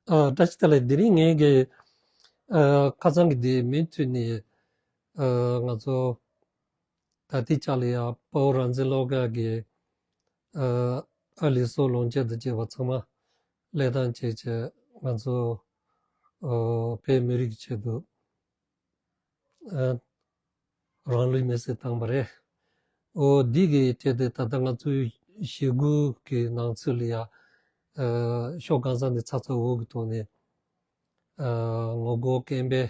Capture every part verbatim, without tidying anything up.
ཨ། བཀྲ་ཤིས་བདེ་ལེགས། དེ་རིང་ངས་ཀྱི་ཨ་ཁ་སང་གི་དེ་མུ་མཐུད་ནས་ཨ་ང་ཚོ་ད་ལྟའི་ཆ་ལ་ཡ་དཔའ་བོ་རང་བཙན་བློ་དགའ་གི་ཨ་ཨ་ལི་སོགས་ལོངས་སྤྱོད་དང་བཅས་པ་ཚང་མ་ལེན་སྟངས་བྱས་བྱས་ང་ཚོ་ཨ་བོད་མི་རིགས་ཀྱི་ཆེད་དུ་ཨ་རང་ལུས་མེར་སྲེག་བཏང་བ་རེད། ཨོ་འདི་གི་ཐད་དེ་ད་ལྟ་ང་ཚོའི་ཞི་རྒོལ་གྱི་ནང་ཚུད་ལ་ཡ་ཨ་ཕྱོགས་གང་ས་ནས་ཚ་ཚ་འུར་གྱི་ཐོག་ནས་ཨ་ངོ་རྒོལ་སྐད་འབོད་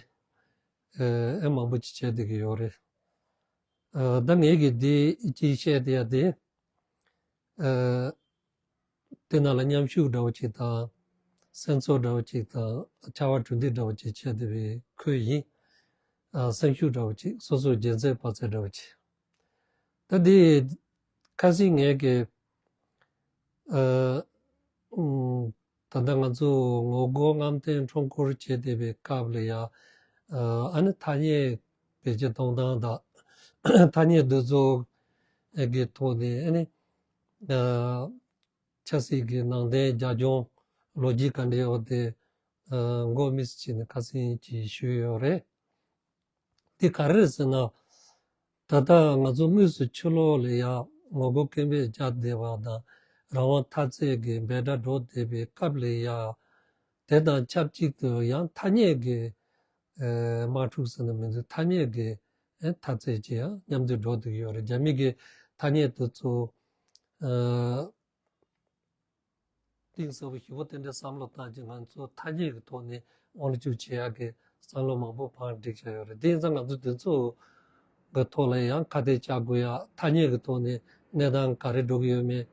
ཨ་ཨེ་མང་པོ་ཅིག་བྱས་བསྡད་ཀྱི་ཡོད་རེད། ཨ་ད་ངས་ཀྱི་འདི་ཅིག་བཤད་བསྡད་ཡ་དེ་ཨ་དེ་ནང་ལ་མཉམ་ཞུགས་འདྲ་བོ་ཅིག་དང་། སེམས་ཚོར་འདྲ་བོ་ཅིག་དང་། ཕྱར་བ་གྲུ་འདེགས་འདྲ་བོ་ཅིག་བྱས་བསྡད་པའི་ཁུལ་ཡིན། ཨ་སེམས་ཤུགས་འདྲ་བོ་ཅིག་སོ་སོའི་རྒྱལ་མཚན་དཔའ་རྩལ་འདྲ་བོ་ཅིག་ད་འདི་ཁ་སང་ངས་ཀྱི་ཨ་ཨུམ་ད་ལྟ་ང་ཚོ་ངོ་རྒོལ་རྔམ་སྟོན་ཁྲོམ་སྐོར་བྱས་བསྡད་པའི་སྐབས་ལ་ཡ་ཨ་ཨ་ནི་ཐ་སྙད་བེད་སྤྱོད་གཏོང་སྟངས་དང་། ཐ་སྙད་འདི་ཚོ་གི་ཐོག་ནས་ཨ་ནི་ཨ་ཆབ་སྲིད་ཀྱི་ནང་དོན་རྒྱབ་ལྗོངས་ལོ་རྒྱུས་ག་འདྲ་ཡོད་དེ་ཨ་མགོ་དམིགས་སུ་བྱས་ནས་ཁ་སང་ཅིག་ཞུས་ཡོད་རེད། དེ་ག་རེ་རེད་ཟེར་ན། ད་ལྟ་ང་ཚོ་དངོས་སུ་ཕྱི་ལོགས་ལ་ཡ་ངོ་རྒོལ་སྐད་འབོད་རྒྱག་བསྡད་པ་དང་། རང་དབང་འཐབ་རྩོད་ཀྱི་འབོད་སྒྲ་སྒྲོག་བསྡད་པའི་སྐབས་ལ་ཡ། དེ་དང་ཆབས་ཅིག་ཏུ་ཡང་ཐ་སྙད་ཀྱི་ཨ་དམག་འཁྲུག་ཟེར་ན་མི་འདུག་ཐ་སྙད་ཀྱི་ཨ་འཐབ་རྩོད་ཅིག་ཡང་མཉམ་དུ་སྒྲོག་བསྡད་ཀྱི་ཡོད་རེད། རྒྱ་མི་གི་ཐ་སྙད་དེ་ཚོ་ཨ་གཏིང་ཟབ་པོ་ཞེ་པོ་དེ་འདྲའི་བསམ་བློ་བཏང་རྗེས་ང་ཚོ་ཐ་སྙད་ཀྱི་ཐོག་ནས་དབང་སྒྱུར་བྱེད་ཡག་གི་བསམ་བློ་མང་པོ་བང་བསྒྲིགས་བྱས་ཡོད་རེད། དེ་ཡིན་ཙང་ང་ཚོ་དེ་ཚོ་གི་ཐོག་ལ་ཡང་ཁ་གཏད་གཅོག་དགོས་ཡ། ཐ་སྙད་ཀྱི་ཐོག་ནས་གནས་སྟངས་ག་རེ་འགྲོ་གི་ཡོད་མེད།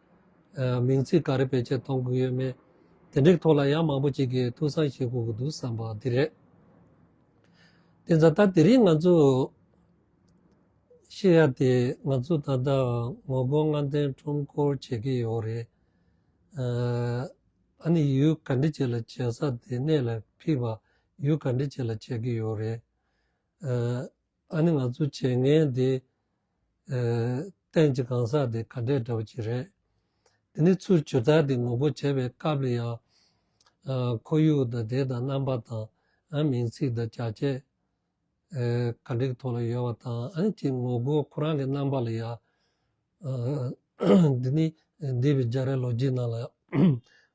ཨ་མིང་ཚིག་ག་རེ་བེད་སྤྱོད་གཏོང་གི་ཡོད་མེད། དེ་འདྲའི་ཐོག་ལ་ཡང་མང་པོ་ཅིག་གིས་ཐུགས་བསམ་བཞེས་དགོས་ཀྱི་འདུག་བསམ་པ་འདི་རེད། དེ་ཙང་ད་དེ་རིང་ང་ཚོ་བཤད་ཡ་དེ། ང་ཚོ་ད་ལྟ་ངོ་རྒོལ་རྔམ་སྟོན་ཁྲོམ་སྐོར་བྱེད་ཀྱི་ཡོད་རེད། ཨ་ཨ་ནི་ཡུལ་ག་འདྲ་ཅིག་ལ་བྱེད་ས་དེ། གནས་ལ་ཕུད་པ་ཡུལ་ག་འདྲ་ཅིག་ལ་བྱེད་ཀྱི་ཡོད་རེད། ཨ་ཨ་ནི་ང་ཚོ་བྱེད་མཁན་དེ་ཨ་གཏན་གྱི་གང་ཟག་དེ་ག་འདྲས་འདྲ་བོ་ཅིག་རེད། དེ་ནས་ཚུར་ཇི་ལྟར་དེ་ངོ་རྒོལ་བྱེད་པའི་སྐབས་ལ་ཡང་ཨ་ཁོར་ཡུག་དང་དེ་དང་རྣམ་པ་དང་། ཨ་མིང་ཚིག་དང་བྱ་བྱེད་ཨ་ག་འདྲའི་ཐོག་ལ་ཡོད་པ་དང་། ཨ་ནི་དེ་ངོ་རྒོལ་ཁོ་རང་གི་རྣམ་པ་ལ་ཡང་ཨ་འདི་ནི་འདས་པའི་རྒྱལ་རབས་ལོ་རྒྱུས་ནང་ལ་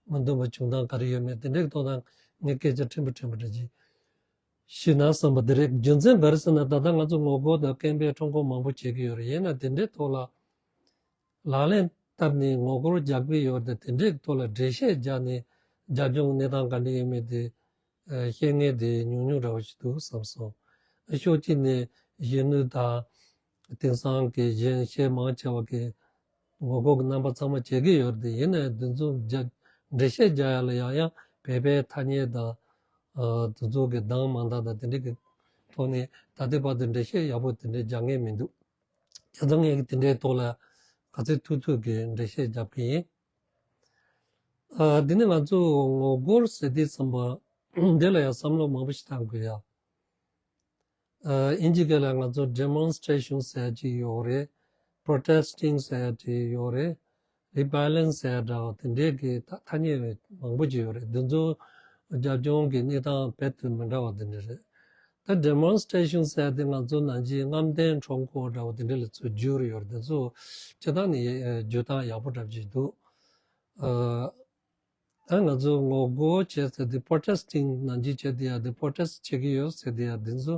མི་མཐུན་པ་བྱུང་སྟངས་ག་རེ་ཡོད་མེད། དེ་འདྲའི་ཐོག་ནས་ངས་སྐད་ཆ་ཕྲན་བུ་ཕྲན་བུ་འདྲ་ཅིག་ཞུས་ན་བསམ་པ་དེ་རེད། རྒྱུ་མཚན་ག་རེ་ཟེར་ན། ད་ལྟ་ང་ཚོ་ངོ་རྒོལ་དང་སྐད་འབོད་ཁྲོམ་སྐོར་མང་པོ་བྱེད་ཀྱི་ཡོད་རེད། ཡིན་ན་དེ་འདྲའི་ཐོག་ལ་ལག་ལེན་བསྟར་ནས་ངོ་རྒོལ་རྒྱག་གི་ཡོད་རེད། དེ་འདྲའི་ཐོག་ལ་འགྲེལ་བཤད་རྒྱག་ནས་རྒྱབ་ལྗོངས་གནས་སྟངས་ག་འདྲ་ཡོད་མེད་དེ་ཨ་བཤད་མཁན་དེ་ཉུང་ཉུང་འདྲ་བོ་ཞིག་འདུག་བསམ་སོང་། ཨ་ཕྱོགས་གཅིག་ནས་གཞོན་ནུ་དང་། དེང་སང་གི་གཞོན་གཞས་མང་ཆེ་བ་གིས་ངོ་རྒོལ་གྱི་རྣམ་པ་ཚང་མ་བྱེད་ཀྱི་ཡོད་རེད། ཡིན་ནའི་འདི་ཚོ་རྒྱ་འགྲེལ་བཤད་རྒྱག་ཡ་ལ་ཡང་ཡང་བོད་པའི་ཐ་སྙད་དང་། ཨ་འདི་ཚོ་གི་གདངས་མ་འདང་དང་དེ་འདྲ་གི་ཐོག་ནས་ད་ལྟའི་བར་དུ་འགྲེལ་བཤད་ཡག་པོ་དེ་འདྲ་རྒྱག་མཁན་མི་འདུག་བྱས་ཙང་ངས་དེ་འདྲའི་ཐོག་ལ་ག་ཚོད་ཐུབ་ཐུབ་ཀྱིས་འགྲེལ་བཤད་རྒྱབ་ཀྱི་ཡིན། ཨ་འདི་ནི་ང་ཚོ་ངོ་རྒོལ་ཟེར་དུས་ཙམ་པ་འདི་ལ་ཡང་བསམ་བློ་མང་པོ་ཞིག་བཏང་དགོས་ཡ། ཨ་ཨིན་ཇི་སྐད་ལ་ང་ཚོ་demonstration ཟེར་ཡ་ཅིག་ཡོད་རེད། protesting ཟེར་ཡ་ཅིག་ཡོད་རེད། rebellion ཟེར་ཡ་འདྲ་བ་དེ་འདྲའི་གི་ཐ་ཐ་སྙད་མང་པོ་ཅིག་ཡོད་རེད། འདི་ཚོ་རྒྱབ་ལྗོངས་ཀྱི་གནས་སྟངས་རྦད་དེ་མི་འདྲ་བ་དེ་འདྲ་རེད། ད་demonstration ཟེར་ཡ་དེ་ང་ཚོ་ནང་བཞིན་རྔམ་སྟོན་ཁྲོམ་སྐོར་འདྲ་བ་དེ་འདྲ་ལ་ཚུར་བསྒྱུར་ཡོད་རེད། འདི་ཚོ་སྤྱིར་བཏང་ནས་ཨ་བསྒྱུར་སྟངས་ཡག་པོ་འདྲ་ཅིག་འདུག་ཨ་ཨ་ང་ཚོ་ངོ་རྒོལ་བྱས་ཟེར་དེ། protesting ནང་བཞིན་བྱས་དེ་ཡ་དེ། protest བྱེད་ཀྱི་ཡོད་ཟེར་དེ་ཡ་དེ་ཚོ་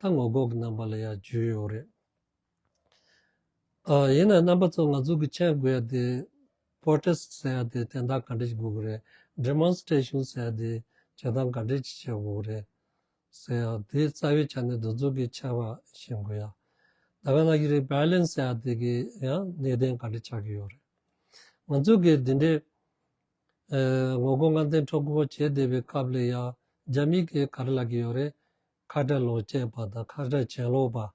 ད་ངོ་རྒོལ་གྱི་རྣམ་པ་ལ་ཡ་བསྒྱུར་ཡོད་རེད། ཨ་ཡིན་ན་རྣམ་པ་ཚོ་ང་ཚོ་གི་མཁྱེན་དགོས་ཡ་དེ། protest ཟེར་ཡ་དེ་དོན་དག་ག་འདྲ་ཞིག་དགོས་ཀྱི་རེད། demonstration ཟེར་ཡ་དེ་བྱེད་སྟངས་ག་འདྲ་ཞིག་བྱེད་དགོས་ཀྱི་རེད་ཟེར་ཡ་དེ་རྩ་བའི་ཆ་ནས་འདི་ཚོ་གི་ཁྱད་པར་ཤེས་དགོས་ཡ། ད་ག་ནང་བཞིན་rebellion ཟེར་ཡ་དེ་གི་ཡང་གནད་དོན་ག་འདྲ་ཆགས་ཀྱི་ཡོད་རེད། ང་ཚོ་གི་འདི་འདྲའི་ཨ་ངོ་རྒོལ་རྔམ་སྟོན་ཁྲོམ་སྐོར་བྱས་བསྡད་པའི་སྐབས་ལ་ཡ་རྒྱ་མི་གིས་ག་རེ་ལབ་ཀྱི་ཡོད་རེད། ཁ་བྲལ་ལོངས་སྤྱོད་པ་དང་ཁ་བྲལ་གྱེན་ལོག་པ།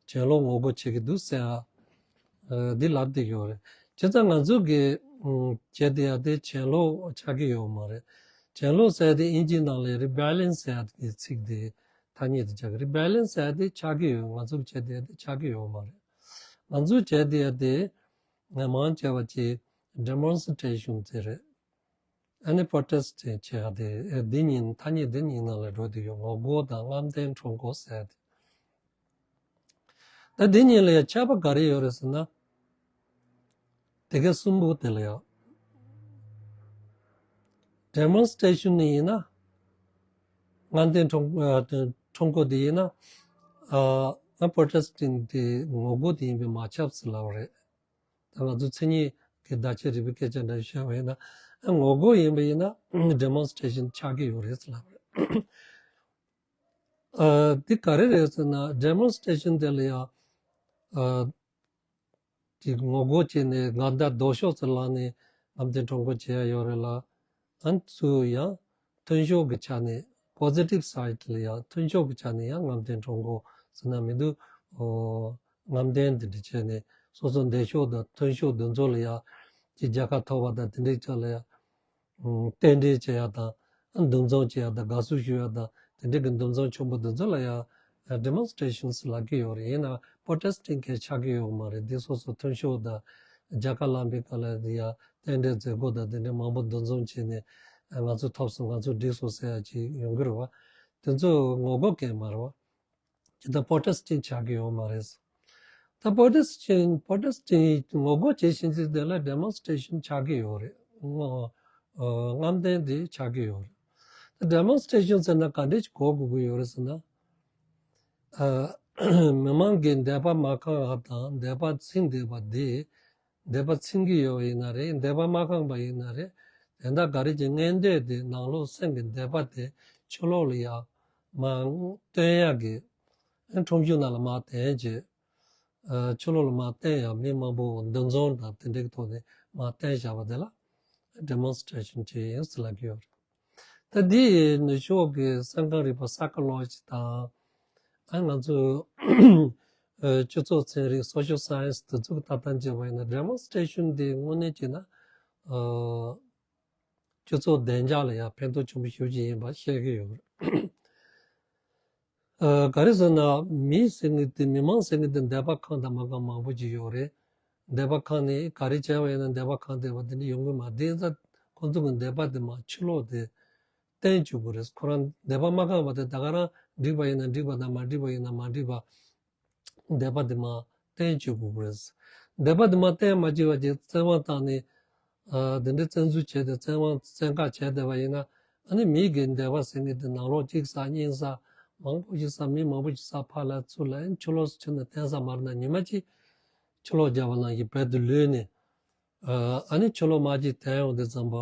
གྱེན་ལོག་ངོ་རྒོལ་བྱེད་ཀྱི་འདུག་ཟེར་ཡ་ཨ་འདི་ལབ་བསྡད་ཀྱི་ཡོད་རེད། བྱས་ཙང་ང་ཚོ་གི་ཨ་བྱས་བསྡད་ཡ་དེ་གྱེན་ལོག་ཆགས་ཀྱི་ཡོད་མ་རེད། གྱེན་ལོག་ཟེར་ཡ་དེ་ཨིན་ཇི་ནང་ལ་rebellion ཟེར་ཡ་གི་ཚིག་དེ་ཐ་སྙད་དེ་ཆགས་ཀྱི། rebellion ཟེར་ཡ་དེ་ཆགས་ཀྱི་ཡོད། ང་ཚོ་གི་བྱས་བསྡད་ཡ་དེ་ཆགས་ཀྱི་ཡོད་མ་རེད། ང་ཚོ་བྱས་བསྡད་ཡ་དེ་ང་མང་ཆེ་བ་ཅིག་demonstration ཟེར་རེད། ཨ་ནི་པོ་ཊེ་སི་ཊན་བྱེད་ཡ་དེ་ཨེ་འདི་གཉིས་ཐ་སྙད་འདི་གཉིས་ནང་ལ་འགྲོ་བསྡད་ཡོད། ངོ་རྒོལ་དང་རྔམ་སྟོན་ཁྲོམ་སྐོར་ཟེར་ཡ་དེ། ད་འདི་གཉིས་ལ་ཡང་ཁྱད་པར་ག་རེ་ཡོད་རེད་ཟེར་ན། དེ་ག་གསུམ་པོ་དེ་ལ་ཡང་ཌེ་མོན་སི་ཊེ་ཤན་ནི་ཡིན་ན་རྔམ་སྟོན་ཁྲོམ་ཨ་ཁྲོམ་སྐོར་དེ་ཡིན་ན་ཨ་པོ་ཊེ་སི་ཊན་དེ་ངོ་རྒོལ་དེ་ཡིན་པས་མ་ཁྱབ་ཟེར་ལབ་པ་རེད། ད་ང་ཚོ་མཚན་ཉིད་ཀྱི་བརྡ་ཆད་རིག་པའི་སྐད་ཆ་འདྲ་བཤད་པ་ཡིན་ན་ཨ་ངོ་རྒོལ་ཡིན་པ་ཡིན་ན་ཌེ་མོན་སི་ཊེ་ཤན་ཆགས་ཀྱི་ཡོད་རེད་ཟེར་ལབ་པ་རེད། ཨ་འདི་ག་རེ་རེད་ཟེར་ན་ཌེ་མོན་སི་ཊེ་ཤན་དེ་ལ་ཡང་ཨ་དེ་ངོ་རྒོལ་བྱས་ནས་དགའ་ཟླ་ལྡོག་ཕྱོགས་སུ་ལངས་ནས་རྔམ་སྟོན་ཁྲོམ་སྐོར་བྱེད་ཡ་ཡོད་རེད་ལ། ཨ་ཚུར་ཡང་མཐུན་ཕྱོགས་ཀྱི་ཆ་ནས་པོ་ཟི་ཊིབ་སའིཌ་ལ་ཡང་མཐུན་ཕྱོགས་ཀྱི་ཆ་ནས་ཡང་རྔམ་སྟོན་ཁྲོམ་སྐོར་ཟེར་ན་མི་འདུག་ཨོ་རྔམ་སྟོན་དེ་འདྲ་བྱས་ནས་སོ་སོ་འདས་ཕྱོགས་དང་མཐུན་ཕྱོགས་འདི་ཚོ་ལ་ཡང་ཅིག་རྒྱལ་ཁ་ཐོབ་པ་དང་དེ་འདྲའི་ཆ་ལ་ཡང་རྟེན་འབྲེལ་བྱེད་ཡག་དང་འདུ་འཛོམས་བྱེད་ཡག་དང་དགའ་བསུ་ཞུ་ཡག་དང་དེ་འདྲའི་གི་འདུ་འཛོམས་ཆེན་པོ་འདི་ཚོ་ལ་ཡང་ཌེ་མོན་སི་ཊེ་ཤན་ལབ་ཀྱི་ཡོད་རེད། ཡིན་ན་པོ་ཊེ་སི་ཊིང་གི་ཆགས་ཀྱི་ཡོད་མ་རེད། འདི་སོ་སོ་མཐུན་ཕྱོགས་དང་རྒྱལ་ཁ་བླངས་པའི་སྐབས་ལ་ཡང་རྟེན་འབྲེལ་མཛད་སྒོ་དང་དེ་འདྲའི་མང་པོ་འདུ་འཛོམས་བྱས་ནས་ང་ཚོ་ཐོབ་སོང་ང་ཚོ་འགྲིག་སོང་ཟེར་ཡག་ཅིག་ཡོང་གི་རེད་བ། དེ་ཚོ་ངོ་རྒོལ་གང་ཡང་མ་རེད་བ། ཇི་ལྟར་པོ་ཊེ་སི་ཊིང་ཆགས་ཀྱི་ཡོད་མ་རེད། ད་པོ་ཊེ་སི་ཊིང་པོ་ཊེ་སི་ཊིང་ངོ་རྒོལ་བྱེད་བཞིན་ཚུལ་དེ་ལ་ཌེ་མོན་སི་ཊེ་ཤན་ཆགས་ཀྱི་ཡོད་རེད། ངོ་ཨ་རྔམ་སྟོན་དེ་ཆགས་ཀྱི་ཡོད་རེད། ད་ཌེ་མོན་སི་ཊེ་ཤན་ཟེར་ན་ག་འདྲས་ཅིག་གོ་དགོས་ཀྱི་ཡོད་རེད་ཟེར་ན། ཨ་མི་མང་གིས་འདོད་པ་མ་ཁེངས་པ་དང་འདོད་པ་ཚིམ་བསྡད་པ་དེ། འདོད་པ་ཚིམ་གྱི་ཡོད་པ་ཡིན་ན་རེད། འདོད་པ་མ་ཁེངས་པ་ཡིན་ན་རེད། དེ་འདྲ་ག་རེ་ཅིག་མངོན་འདོད་དེ་ནང་ལོགས་སེམས་ཀྱི་འདོད་པ་དེ་ཕྱི་ལོགས་ལ་ཡང་མ་སྟོན་ཡག་གི་ཁྲོམ་གཞུང་ནང་ལ་མ་བསྟན་བྱས། ཨ་ཕྱི་ལོགས་ལ་མ་བསྟན་ཡང་མི་མང་པོ་འདུ་འཛོམས་དང་དེ་འདྲའི་ཐོག་ནས་མ་བསྟན་བཞག་པ་དེ་ལ་ཌེ་མོན་སི་ཊེ་ཤན་བྱས་ཡིན་ཟེར་ལབ་ཀྱི་ཡོད་རེད། ད་འདི་ནུབ་ཕྱོགས་ཀྱི་སེམས་ཁམས་རིག་པ་སའི་ཀོ་ལོ་ཇི་དང་། ཨ་ང་ཚོ་ཨ་སྤྱི་ཚོགས་ཚན་རིག་སོ་ཤལ་སའེན་སི་དེ་ཚོ་གི་ལྟ་སྟངས་བྱས་པ་ཡིན་ན་ཌེ་མོན་སི་ཊེ་ཤན་དེ་དངོས་གནས་བྱས་ན་ཨ་སྤྱི་ཚོགས་བདེ་འཇགས་ལ་ཡང་ཕན་ཐོགས་ཆེན་པོ་ཞེ་པོ་ཅིག་ཡིན་པ་བཤད་ཀྱི་ཡོད་རེད། ཨ་ག་རེ་ཟེར་ན་མི་ཟེར་མཁན་དེ་མི་མང་ཟེར་མཁན་དེ་འདོད་པ་ཁེངས་དང་མ་ཁེངས་མང་པོ་ཅིག་ཡོད་རེད། འདོད་པ་ཁེངས་ནས་ག་རེ་བྱས་པ་ཡིན་ན་འདོད་པ་ཁེངས་བསྡད་པ་དེ་འདྲ་ཡོང་གི་མ་རེད། དེ་ཡིན་ཙང་ཁོང་ཚོ་གི་འདོད་པ་དེ་མར་ཕྱི་ལོགས་དེ་བསྟན་བཅུག་དགོས་རེད། ཁོ་རང་འདོད་པ་མ་ཁེངས་པ་དེ་ད་ག་རང་འགྲིག་པ་ཡིན་ན་འགྲིག་པ་དང་མ་འགྲིག་པ་ཡིན་ན་མ་འགྲིག་པ། འདོད་པ་དེ་མར་བསྟན་བཅུག་དགོས་རེད། འདོད་པ་དེ་མར་བསྟན་མ་བཅུག་པ་བྱས་བཙན་དབང་བཏང་ནས་ཨ་དེ་འདྲའི་བཙན་འཛུལ་བྱས་ཏེ་བཙན་དབང་བཙན་བཀག་བྱས་བསྡད་པ་ཡིན་ན་ཨ་ནི་མི་གི་འདོད་པ་ཟེར་མཁན་དེ་ནང་ལོགས་གཅིག་ཟ་གཉིས་ཟ་མང་པོ་ཞིག་ཟ་མི་མང་པོ་ཞིག་ཟ་ཕར་ལ་ཚུར་ལ་ཨ་ནི་ཕྱི་ལོགས་སུ་ཕྱིན་ནས་བསྟན་ས་མ་རེད་ན་ཉི་མ་གཅིག་ཕྱི་ལོགས་རྒྱག་པ་ནང་བཞིན་བལ་དུ་ལུས་ནས་ཨ་ནི་ཕྱི་ལོགས་མར་གཅིག་བསྟན་ཡོང་དུས་ཙམ་པ།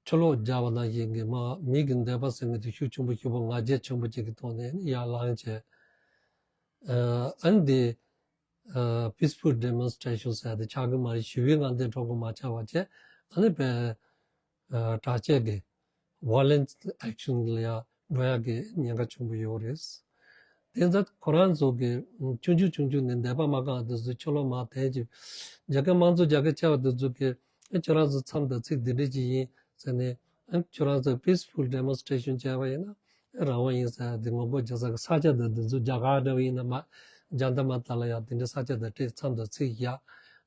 ཕྱི་ལོགས་རྒྱག་པ་ནང་བཞིན་གྱི་མ་མི་གི་འདོད་པ་ཟེར་མཁན་དེ་ཤུགས་ཆེན་པོ་ཞེ་པོ་ང་རྒྱལ་ཆེན་པོ་ཅིག་གི་ཐོག་ནས་ཡར་ལངས་བྱས། ཨ་ནི་དེ་peaceful demonstration ཟེར་ཡ་དེ་ཆགས་ཀྱི་མ་རེད། ཞི་བའི་རྔམ་སྟོན་ཁྲོམ་སྐོར་མ་ཆགས་པ་བྱས་ཨ་ནི་དཔེ་དྲག་ཆས་ཀྱི་violent action ལ་ཡར་འགྲོ་ཡག་གི་ཉེན་ཁ་ཆེན་པོ་ཡོད་རེད། དེ་ཚོ་ཁོ་རང་ཚོ་གི་ཆུང་ཆུང་ཆུང་ཆུང་ནས་འདོད་པ་མ་ཁེངས་དེ་ཚོ་ཕྱི་ལོགས་མར་བསྟན་བྱས་རྒྱལ་ཁབ་དམངས་གཙོ་རྒྱལ་ཁབ་ཆེ་བ་དེ་ཚོ་གི་ཁྱོད་རང་ཚོ་མཚམས་དང་ཚིགས་འདི་འདྲ་ཅིག་ཡིན་ཟེར་ནས་ཁྱོད་རང་ཚོ་peaceful demonstration བྱས་པ་ཡིན་ན་རང་དབང་ཡིན་ཟེར་དེ་ངོ་རྒོལ་བྱེད་ས་གི་ས་ཆ་དང་དེ་ཚོ་རྒྱ་གར་འདྲ་བ་ཡིན་ན་མ་རྒྱ་ནག་མ་ལྟ་ལ་ཡང་དེ་འདྲ་ས་ཆ་དང་སྤྲད་མཚམས་དང་ཚིགས་ཡ་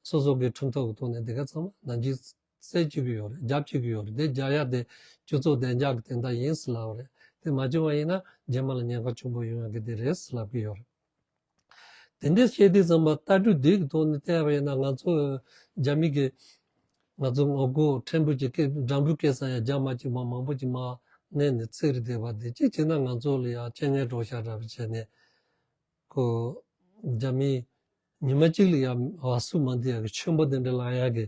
སོ་སོ་གི་ཁྲིམས་ཐོག་གི་ཐོག་ནས་དེ་ག་ཚང་མ་ནང་ཆོས་བསད་བཅུག་གི་ཡོད་རེད། རྒྱབ་བཅུག་གི་ཡོད་རེད། དེ་རྒྱག་ཡ་དེ་སྤྱི་ཚོགས་བདེ་འཇགས་ཀྱི་དོན་དག་ཡིན་ཟེར་ལབ་པ་རེད། དེ་མ་བྱུང་བ་ཡིན་ན་རྗེས་མ་ལ་ཉེན་ཁ་ཆེན་པོ་ཡོང་ཡ་གི་དེ་རེད་ཟེར་ལབ་ཀྱི་ཡོད་རེད། དེ་འདྲའི་བཤད་དུས་ཙམ་པ་ལྟ་གྲུབ་འདི་གི་ཐོག་ནས་བལྟས་པ་ཡིན་ན་ང་ཚོ་རྒྱ་མི་གི་ང་ཚོ་ངོ་རྒོལ་ཕྲན་བུ་ཅིག་སྐད་འགྲམ་བུ་སྐད་ས་ཡང་རྒྱ་མ་གཅིག་མ་མང་པོ་ཅིག་མ་གནས་ནས་ཚིག་རེ་བསྡད་པ་དེ་གཅིག་བྱས་ན་ང་ཚོ་ལ་ཡང་རྐྱེན་ངན་འགྲོ་ཤག་འདྲ་བ་བྱས་ནས། ཁོ་རྒྱ་མི་ཉི་མ་གཅིག་ལ་ཡང་བ་སུ་མ་འདི་ཡག་གི་ཆེན་པོ་དེ་འདྲ་ལངས་ཡག་གི་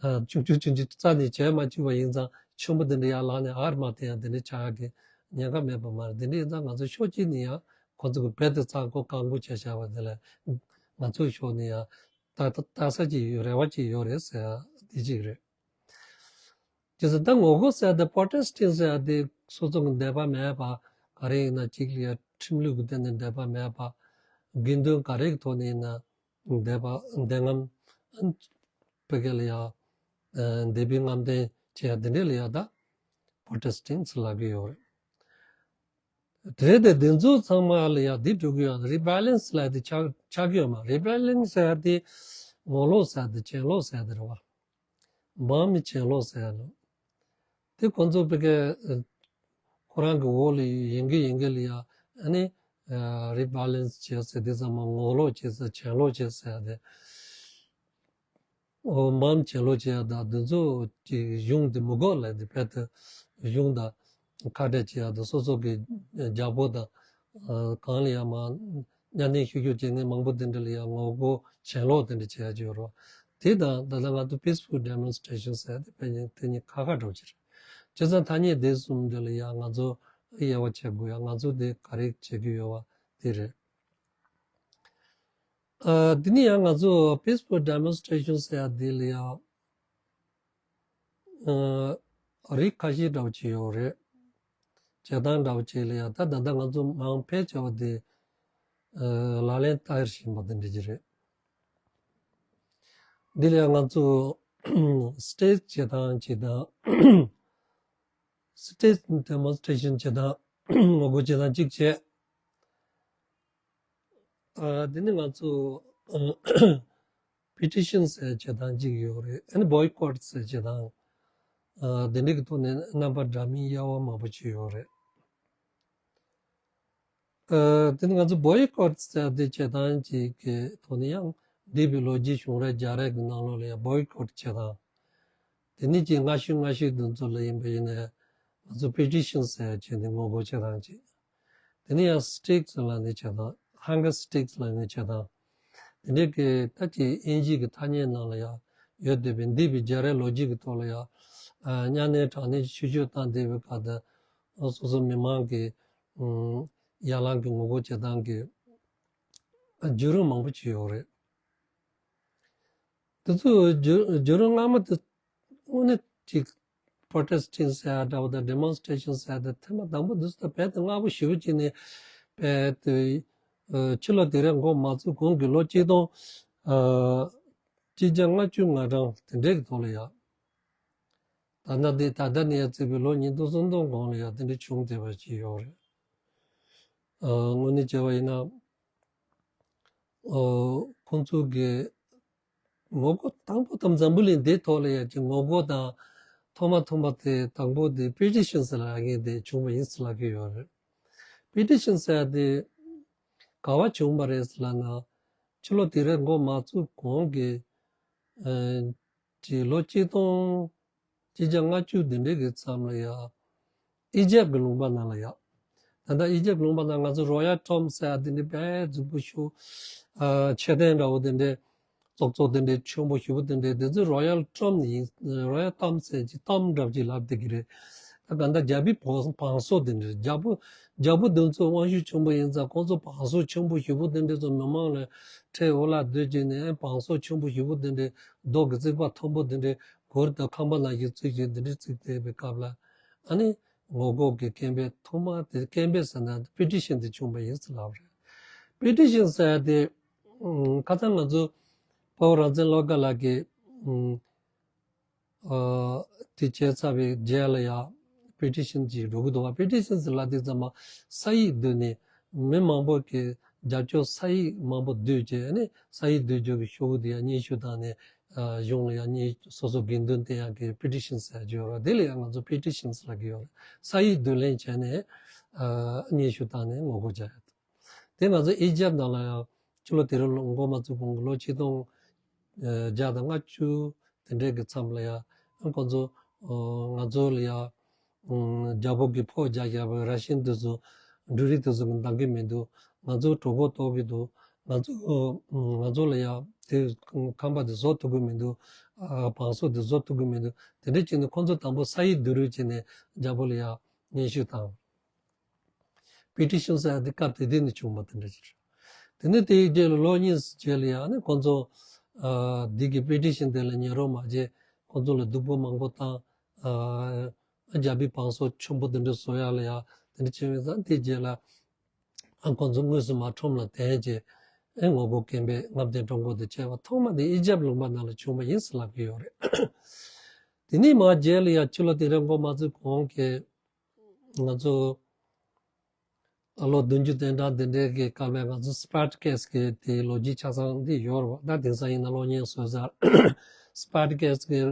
ཨ་ཆུང་ཆུང་ཆུང་ཆུང་རྩ་ནས་བྱས་མ་བཅུག་པ་ཡིན་ཙང་ཆེན་པོ་དེ་འདྲ་ཡར་ལངས་ནས་ཨར་མ་དེ་ཡང་དེ་འདྲ་ཆགས་ཡག་གི་ཉེན་ཁ་མེད་པ་མ་རེད། དེ་འདྲ་ཡིན་ཙང་ང་ཚོ་ཕྱོགས་གཅིག་ནས་ཡང་ཁོ་ཚོ་གི་རྦད་དེ་རྩ་འགོ་བཀག་འགོག་བྱས་བཞག་པ་དེ་ལ་ང་ཚོའི་ཕྱོགས་ནས་ཡང་ལྟ་ལྟ་ས་ཅིག་ཡོད་རེ་བ་ཅིག་ཡོད་རེད་ཟེར་ཡག་དེ་གཅིག་རེད། དེ་ཚོ་ད་ངོ་རྒོལ་ཟེར་ཡ་དེ་པོ་ཊེ་སི་ཊིང་ཟེར་ཡ་དེ་སོ་སོ་གི་འདོད་པ་མེད་པ་ག་རེ་ཡིན་ན་གཅིག་ལ་ཡ་ཁྲིམས་ལུགས་ཀྱི་སྟེང་ནས་འདོད་པ་མེད་པ་དགོས་འདུན་ག་རེ་གི་ཐོག་ནས་ཡིན་ན་འདོད་པ་འདོད་རྔམ་ཕ་གི་ལ་ཡ་འདོད་པའི་རྔམ་སྟོན་བྱེད་ཡ་དེ་འདྲས་ལ་ཡ་ད་པོ་ཊེ་སི་ཊིང་ཟེར་ལབ་ཀྱི་ཡོད་རེད། དེ་རེད་དེ་དེ་ཚོ་ཚང་མ་ལ་ཡ་དེ་འགྲོ་གི་ཡོད་རེད། རི་བེ་ལེན་སི་ལབ་དེ་ཆགས་ཆགས་ཀྱི་ཡོད་མ་རེད། རི་བེ་ལེན་སི་ཟེར་ཡ་དེ་ངོ་ལོག་ཟེར་ཡ་དེ་གྱེན་ལོག་ཟེར་ཡ་དེ་རེད་བ། འབངས་མི་གྱེན་ལོག་ཟེར་ཡ་ལོ། དེ་ཁོང་ཚོ་བོད་སྐད་ཁོ་རང་གི་འོག་ལ་ཡིན་གི་ཡིན་གི་ལ་ཡ་ཨ་ནི་རི་བྷ་ལེན་སི་བྱས་ཟེར་དེ་ཚང་མ་ངོ་ལོག་བྱས་ཟེར་གྱེན་ལོག་བྱས་ཟེར་ཡ་དེ། འོ་འབངས་གྱེན་ལོག་བྱེད་ཡ་དང་དེ་ཚོ་གི་གཞུང་དེ་མི་དགོས་ལབ་དེ་བལ་དུ་གཞུང་དང་ཁ་བྲལ་བྱེད་ཡ་དང་སོ་སོ་གི་རྒྱལ་པོ་དང་གང་ལ་ཡ་མ་གཉའ་གནོན་བཤུ་གཞོག་བྱེད་མཁན་མང་པོ་དེ་འདྲ་ལ་ཡ་ངོ་རྒོལ་གྱེན་ལོག་དེ་འདྲ་བྱེད་ཡ་ཅིག་ཡོད་རེད། དེ་དང་ད་ལྟ་ང་ཚོ་peaceful demonstration ཟེར་ཡ་དེ་དཔེ་ཉིན་དེ་གཉིས་ཁ་ཁ་འདྲ་བོ་ཅིག་རེད། བྱས་ཙང་ཐ་སྙད་དེ་གསུམ་འདྲ་ལ་ཡ་ང་ཚོ་དབྱེ་བ་ཕྱེ་དགོས་ཡ་ང་ཚོ་དེ་ག་རེ་བྱེད་ཀྱི་ཡོད་པ་དེ་རེད། ཨ། འདི་ནི་ཡང་ང་ཚོ་peaceful demonstration ཟེར་ཡ་འདི་ལ་ཡང་ཨ། རིགས་ཁ་ཤས་འདྲ་བོ་ཅིག་ཡོད་རེད། བྱེད་སྟངས་འདྲ་བོ་ཅིག་ལ་ཡང་ད་ད་ལྟ་ང་ཚོ་མང་ཕལ་ཆེ་བ་དེ་ཨ། ལག་ལེན་བསྟར་བཞིན་པ་དེ་འདྲ་ཅིག་རེད། འདི་ལ་ཡང་ང་ཚོ་stage བྱེད་སྟངས་ཅིག་དང་stage demonstration བྱེད་སྟངས་ངོ་རྒོལ་བྱེད་སྟངས་གཅིག་བྱས། ཨ། འདི་ནི་ང་ཚོ་petition ཟེར་བྱེད་སྟངས་གཅིག་ཡོད་རེད། ཨ་ནི་boycott ཟེར་བྱེད་སྟངས། ཨ། འདི་འདྲ་གི་ཐོག་ནས་རྣམ་པ་འདྲ་མིན་དབྱེ་བ་མང་པོ་ཅིག་ཡོད་རེད། ཨ། འདི་ནི་ང་ཚོ་boycott ཟེར་དེ་བྱེད་སྟངས་གཅིག་གི་ཐོག་ནས་ཡང་འདས་པའི་ལོ་རྒྱུས་བྱུང་རབས་རྒྱག་རབས་ཀྱི་ནང་ལོགས་ལ་ཡང་boycott བྱེད་སྟངས། དེ་ནས་ཀྱི་སྔ་ཤོས་སྔ་ཤོས་དེ་ཚོ་ལ་ཡིན་པ་ཡིན་ན་ང་ཚོ་petition ཟེར་བྱས་ནས་ངོ་རྒོལ་བྱེད་སྟངས་ཅིག་དེ་ནས་ཡང་strike ལབ་ནས་བྱེད་སྟངས། hunger strike ལབ་ནས་བྱེད་སྟངས། དེ་འདྲའི་གི་ད་ཀྱི་དབྱིན་ཇི་གི་ཐ་སྙད་ནང་ལ་ཡང་ཡོད་བསྡད་པའི་འདས་པའི་རྒྱལ་རབས་ལོ་རྒྱུས་ཀྱི་ཐོག་ལ་ཡང་ཨ། གཉའ་གནོན་དྲག་གནོན་བཤུ་གཞོག་བཏང་བསྡད་པའི་སྐབས་དུ་སོ་སོ་མི་མང་གི་ཨ། ཡར་ལངས་ཀྱི་ངོ་རྒོལ་བྱེད་སྟངས་ཀྱི་བརྒྱུད་རིམ་མང་པོ་ཅིག་ཡོད་རེད། དེ་ཚོ་བརྒྱུད་བརྒྱུད་རིམ་སྔ་མ་དེ་དངོས་གནས་ཅིག་protesting ཟེར་ཡ་འདྲ་བོ་དང་demonstration ཟེར་ཡ་དེ་ཐེངས་མ་དང་པོ་དེ་ཚོ་དང་རྦད་དེ་སྔ་པོ་ཞེ་པོ་ཅིག་ནས་རྦད་དེ་ཕྱི་ལོ་དུས་རབས་འགོ་མ་བཙུགས་གོང་གི་ལོ་གཅིག་སྟོང་ཨ། གཅིག་བརྒྱ་ལྔ་བཅུ་ང་གྲངས་དེ་འདྲའི་གི་ཐོག་ལ་ཡ། ད་ལྟ་འདི་ད་ལྟ་ནས་ཡ་བརྩིས་པའི་ལོ་ཉིས་སྟོང་སུམ་སྟོང་གོང་ལ་ཡ་དེ་འདྲ་བྱུང་བསྡད་པ་ཅིག་ཡོད་རེད། ཨ། དངོས་གནས་བྱས་པ་ཡིན་ན། ཨ། ཁོང་ཚོ་གི་ངོ་རྒོལ་དང་པོ་དང་འཛམ་བུ་གླིང་འདིའི་ཐོག་ལ་ཡ་ཅིག་ངོ་རྒོལ་དང་ཐོག་མ་ཐོག་མ་དེ་དང་པོ་དེ་petition ཟེར་ལབ་མཁན་དེ་བྱུང་བ་ཡིན་ཟེར་ལབ་ཀྱི་ཡོད་རེད། petition ཟེར་དེ་ག་བ་བྱུང་བ་རེད་ཟེར་ལབ་ན་ཕྱི་ལོ་དུས་རབས་འགོ་མ་བཙུགས་གོང་གི་ཨ། ཅིག་ལོ་གཅིག་སྟོང་གཅིག་བརྒྱ་ལྔ་བཅུ་དེ་འདྲའི་གི་མཚམས་ལ་ཡ། ཨི་ཇེབ་གི་ལུང་པ་ནང་ལ་ཡ། ད་ལྟ་ཨི་ཇེབ་ལུང་པ་ནང་ང་ཚོ་Royal Tomb ཟེར་ཡ་དེ་འདྲའི་དཔེ་རྫིག་པོ་ཞིག་ཨ། མཆོད་རྟེན་འདྲ་བོ་དེ་འདྲའི་ཙོག་ཙོག་དེ་འདྲའི་ཆེན་པོ་ཞེ་པོ་དེ་འདྲའི་དེ་ཚོ་Royal Tomb ཡིན། Royal Tomb ཟེར་གྱི་Tomb འདྲ་བོ་ཅིག་ལབ་བསྡད་ཀྱི་རེད། ད་ག་འདྲ་རྒྱལ་པོའི་བང་བང་སོ་དེ་འདྲ་རྒྱལ་པོ་རྒྱལ་པོ་དེ་ཚོ་དབང་ཤུགས་ཆེན་པོ་ཡིན་ཙང་ཁོང་ཚོ་བང་སོ་ཆེན་པོ་ཞེ་པོ་དེ་འདྲ་ཚོ་མི་མང་ལ་ཁྲལ་འུ་ལག་བསྡུས་བྱས་ནས་བང་སོ་ཆེན་པོ་ཞེ་པོ་དེ་འདྲའི་རྡོ་གི་རྩིག་པ་མཐོན་པོ་དེ་འདྲའི་གུར་དང་ཁང་པ་ནང་བཞིན་བརྩིགས་བྱས་འདི་འདྲའི་བརྩིགས་བསྡད་པའི་སྐབས་ལ་ཨ་ནི་ངོ་རྒོལ་གྱི་སྐད་འབོད་ཐོག་མ་དེ་སྐད་འབོད་ཟེར་ན་petition དེ་བྱུང་བ་ཡིན་ཟེར་ལབ་རེད། petition ཟེར་ཡ་དེ་ཁ་སང་ང་ཚོ་དཔའ་བོ་རང་བཙན་བློ་དགའ་ལགས་ཀྱིས་ཨ། དེ་བྱས་ཚར་བའི་རྗེས་ལ་ཡང་petition ཅིག་འགྲོ་གི་འདུག་བ། petition ཟེར་ལབ་དུས་ཙམ་པ་ས་ཡིག་བསྡུས་ནས་མི་མང་པོ་གི་རྒྱབ་སྐྱོར་ས་ཡིག་མང་པོ་བསྡུས་བྱས་ནས་ས་ཡིག་བསྡུ་རྒྱུ་གི་ཤོག་བུ་དེ་ཡང་སྙན་ཞུ་བཏང་ནས་ཨ། གཞུང་ལ་ཡང་སྙན་སོ་སོ་དགོས་འདུན་བསྟན་ཡག་གི་petition ཟེར་རྒྱུ་ཡོད་རེད། དེ་ལ་ཡང་ང་ཚོ་petition ཟེར་ལབ་ཀྱི་ཡོད་རེད། ས་ཡིག་བསྡུ་ལེན་བྱས་ནས་ཨ། སྙན་ཞུ་བཏང་ནས་ངོ་རྒོལ་བྱ་ཡག་དེ་ང་ཚོ་ཨི་ཇེབ་ནང་ལ་ཡང་ཕྱི་ལོ་དེ་རིང་ལོ་འགོ་མ་བཙུགས་གོང་གི་ལོ་ཆིག་སྟོང་བརྒྱ་དང་ལྔ་བཅུ་དེ་འདྲའི་གི་མཚམས་ལ་ཡང་ཁོང་ཚོ་ང་ཚོ་ལ་ཡང་རྒྱལ་པོ་གི་ཕོགས་རྒྱག་བཞག་པའི་ར་ཤན་དེ་ཚོ་འབྲུ་རིགས་དེ་ཚོ་གི་འདང་གི་མི་འདུག་ང་ཚོ་གྲོད་ཁོག་ལྟོགས་ཀྱི་འདུག་ང་ཚོ་ང་ཚོ་ལ་ཡང་དེ་ཁང་པ་དེ་བཟོ་ཐུབ་ཀྱི་མི་འདུག་བང་སོ་དེ་བཟོ་ཐུབ་ཀྱི་མི་འདུག་དེ་འདྲ་བྱས་ནས་ཁོང་ཚོ་དང་པོ་ས་ཡིག་བསྡུ་རུབ་བྱས་ནས་རྒྱལ་པོ་ལ་ཡང་སྙན་ཞུ་བཏང་། petition ཟེར་ཡ་དེ་སྐབས་དེ་དུས་ནས་བྱུང་བ་དེ་འདྲ་ཞིག་རེད། དེ་ནས་དེའི་རྗེས་ལ་ལོ་གཉིས་རྗེས་ལ་ཡང་ནི་ཁོང་ཚོ་ཨ། འདི་གི་petition དེ་ལ་ཉན་རོགས་མ་བྱས། ཁོང་ཚོ་ལ་སྡུག་པོ་མང་པོ་བཏང་། ཨ། རྒྱལ་པོའི་བང་སོ་ཆེན་པོ་དེ་འདྲ་བཟོ་ཡ་ལ་ཡང་དེ་འདྲ་བྱས་པའི་ཙང་དེའི་རྗེས་ལ་ཨ། ཁོང་ཚོ་དངོས་སུ་མར་ཁྲོམ་ལ་དེད་བྱས་ཨེ་ངོ་རྒོལ་སྐད་འབོད་རྔམ་སྟོན་ཀྲུང་གོ་དེ་བྱས་པ་ཐོག་མ་དེ་ཨི་ཇེབ་ལུང་པ་ནང་ལ་བྱུང་བ་ཡིན་ཟེར་ལབ་ཀྱི་ཡོད་རེད། དེ་ནས་མར་རྗེས་ལ་ཡང་ཕྱི་ལོ་དེ་རིང་འགོ་མ་བཙུགས་གོང་གི་ང་ཚོ་ལོ་བདུན་ཅུ་དོན་གྲངས་དེ་འདྲའི་གི་སྐབས་ལ་ང་ཚོ་སི་པར་ཊ་ཀེ་སི་གི་དེའི་ལོ་རྒྱུས་ཆ་ཚང་འདི་ཡོད་རེད་བ། ད་དེང་སང་ཡིན་ན་གློག་བརྙན་བཟོས་ཚར། སི་པར་ཊ་ཀེ་སི་གི་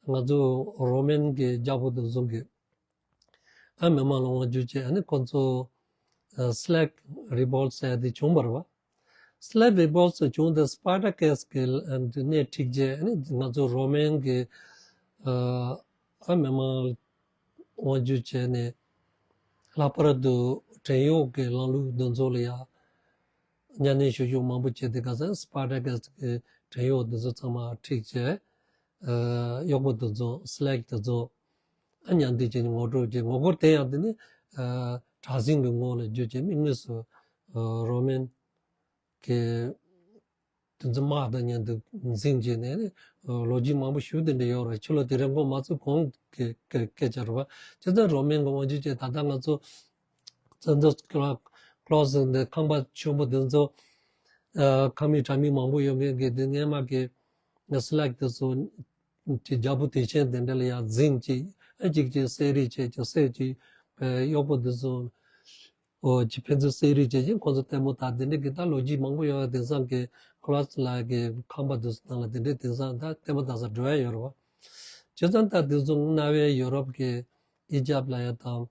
ང་ཚོ་རོ་མན་གྱི་རྒྱལ་པོ་དེ་ཚོ་གི་ཨ་མི་མང་ལ་དབང་བསྒྱུར་བྱས། ཨ་ནི་ཁོ་ཚོ་Slack Revolt ཟེར་ཡ་དེ་བྱུང་བ་རེད་བ། Slack Revolt ཟེར་བྱུང་དེ་སྤར་ཊ་ཀས་གི་སྣེ་ཁྲིད་བྱས། ཨ་ནི་ང་ཚོ་རོ་མན་གྱི་ཨ་མི་མང་དབང་བསྒྱུར་བྱས་ནས་ལྷག་པར་དུ་བྲན་གཡོག་གི་ལམ་ལུགས་འདི་ཚོ་ལ་ཡང་གཉའ་གནོན་ཞུ་ཞུ་མང་པོ་བྱས། དེ་ག་ས་སྤར་ཊ་ཀས་གི་བྲན་གཡོག་འདི་ཚོ་ཚང་མ་ཁྲིད་བྱས། ཨ་གཡོག་པོ་དེ་ཚོ་Slack དེ་ཚོ་ཨ་མཉམ་འདུས་བྱས་ནས་ངོ་སྤྲོད་བྱས། ངོ་རྒོལ་དེ་ཡང་དེ་ནི་ཨ་དྲག་ཟིང་གི་ངོ་ལ་བརྗོད་བྱས། དམིགས་དམིགས་སུ་ཨ་རོ་མན་གྱི་དེ་ཚོ་དམག་དང་མཉམ་དུ་འཛིང་བྱས་ནས་ནི་ཨ་ལོ་རྒྱུས་མང་པོ་ཞིག་དེ་འདྲ་ཡོད་རེད། ཕྱི་ལོ་དེ་རིང་གོང་མ་ཚུགས་གོང་གི་སྐད་ཆ་རེད་བ། བྱས་ཙང་རོ་མན་གྱི་དབང་བསྒྱུར་བྱས། ད་ལྟ་ང་ཚོ་བཙན་འཛུལ་ཀློ་ཀློ་ཟེར་འདི་ཁང་པ་ཆེན་པོ་དེ་ཚོ་ཨ་ཁང་མིག་དྲ་མིག་མང་པོ་ཡོད་མཁན་གྱི་དེ་སྔས་མ་གི་Slack དེ་ཚོ་གྱི་རྒྱལ་པོ་དེ་ཆེན་དེ་འདྲ་ལ་ཡང་འཛིང་གཅིག་ཨ་གཅིག་གཅིག་བསད་རེས་བྱས་ཀྱི་བསད་ཀྱི་གཡོག་པོ་དེ་ཚོ་ཨོ་ཅི་ཕན་ཚུན་བསད་རེས་བྱས་ཀྱི་ཁོ་ཚོ་ལྟད་མོ་ལྟ། དེ་འདྲ་གི་ད་ལོ་རྒྱུས་མང་པོ་ཡོད་ཡ། དེང་སང་གི་ཀློ་ལགས་ཀྱི་ཁང་པ་དེ་ཚོ་ནང་ལ་དེ་འདྲ་དེང་སང་ད་ལྟད་མོ་ལྟ་ས་འགྲོ་ཡ་ཡོད་རེད་བ། བྱས་ཙང་ད་དེ་ཚོ་གནའ་བོའི་ཡོ་རོབ་ཀྱི་ཨི་ཇབ་ལ་ཡ་དང་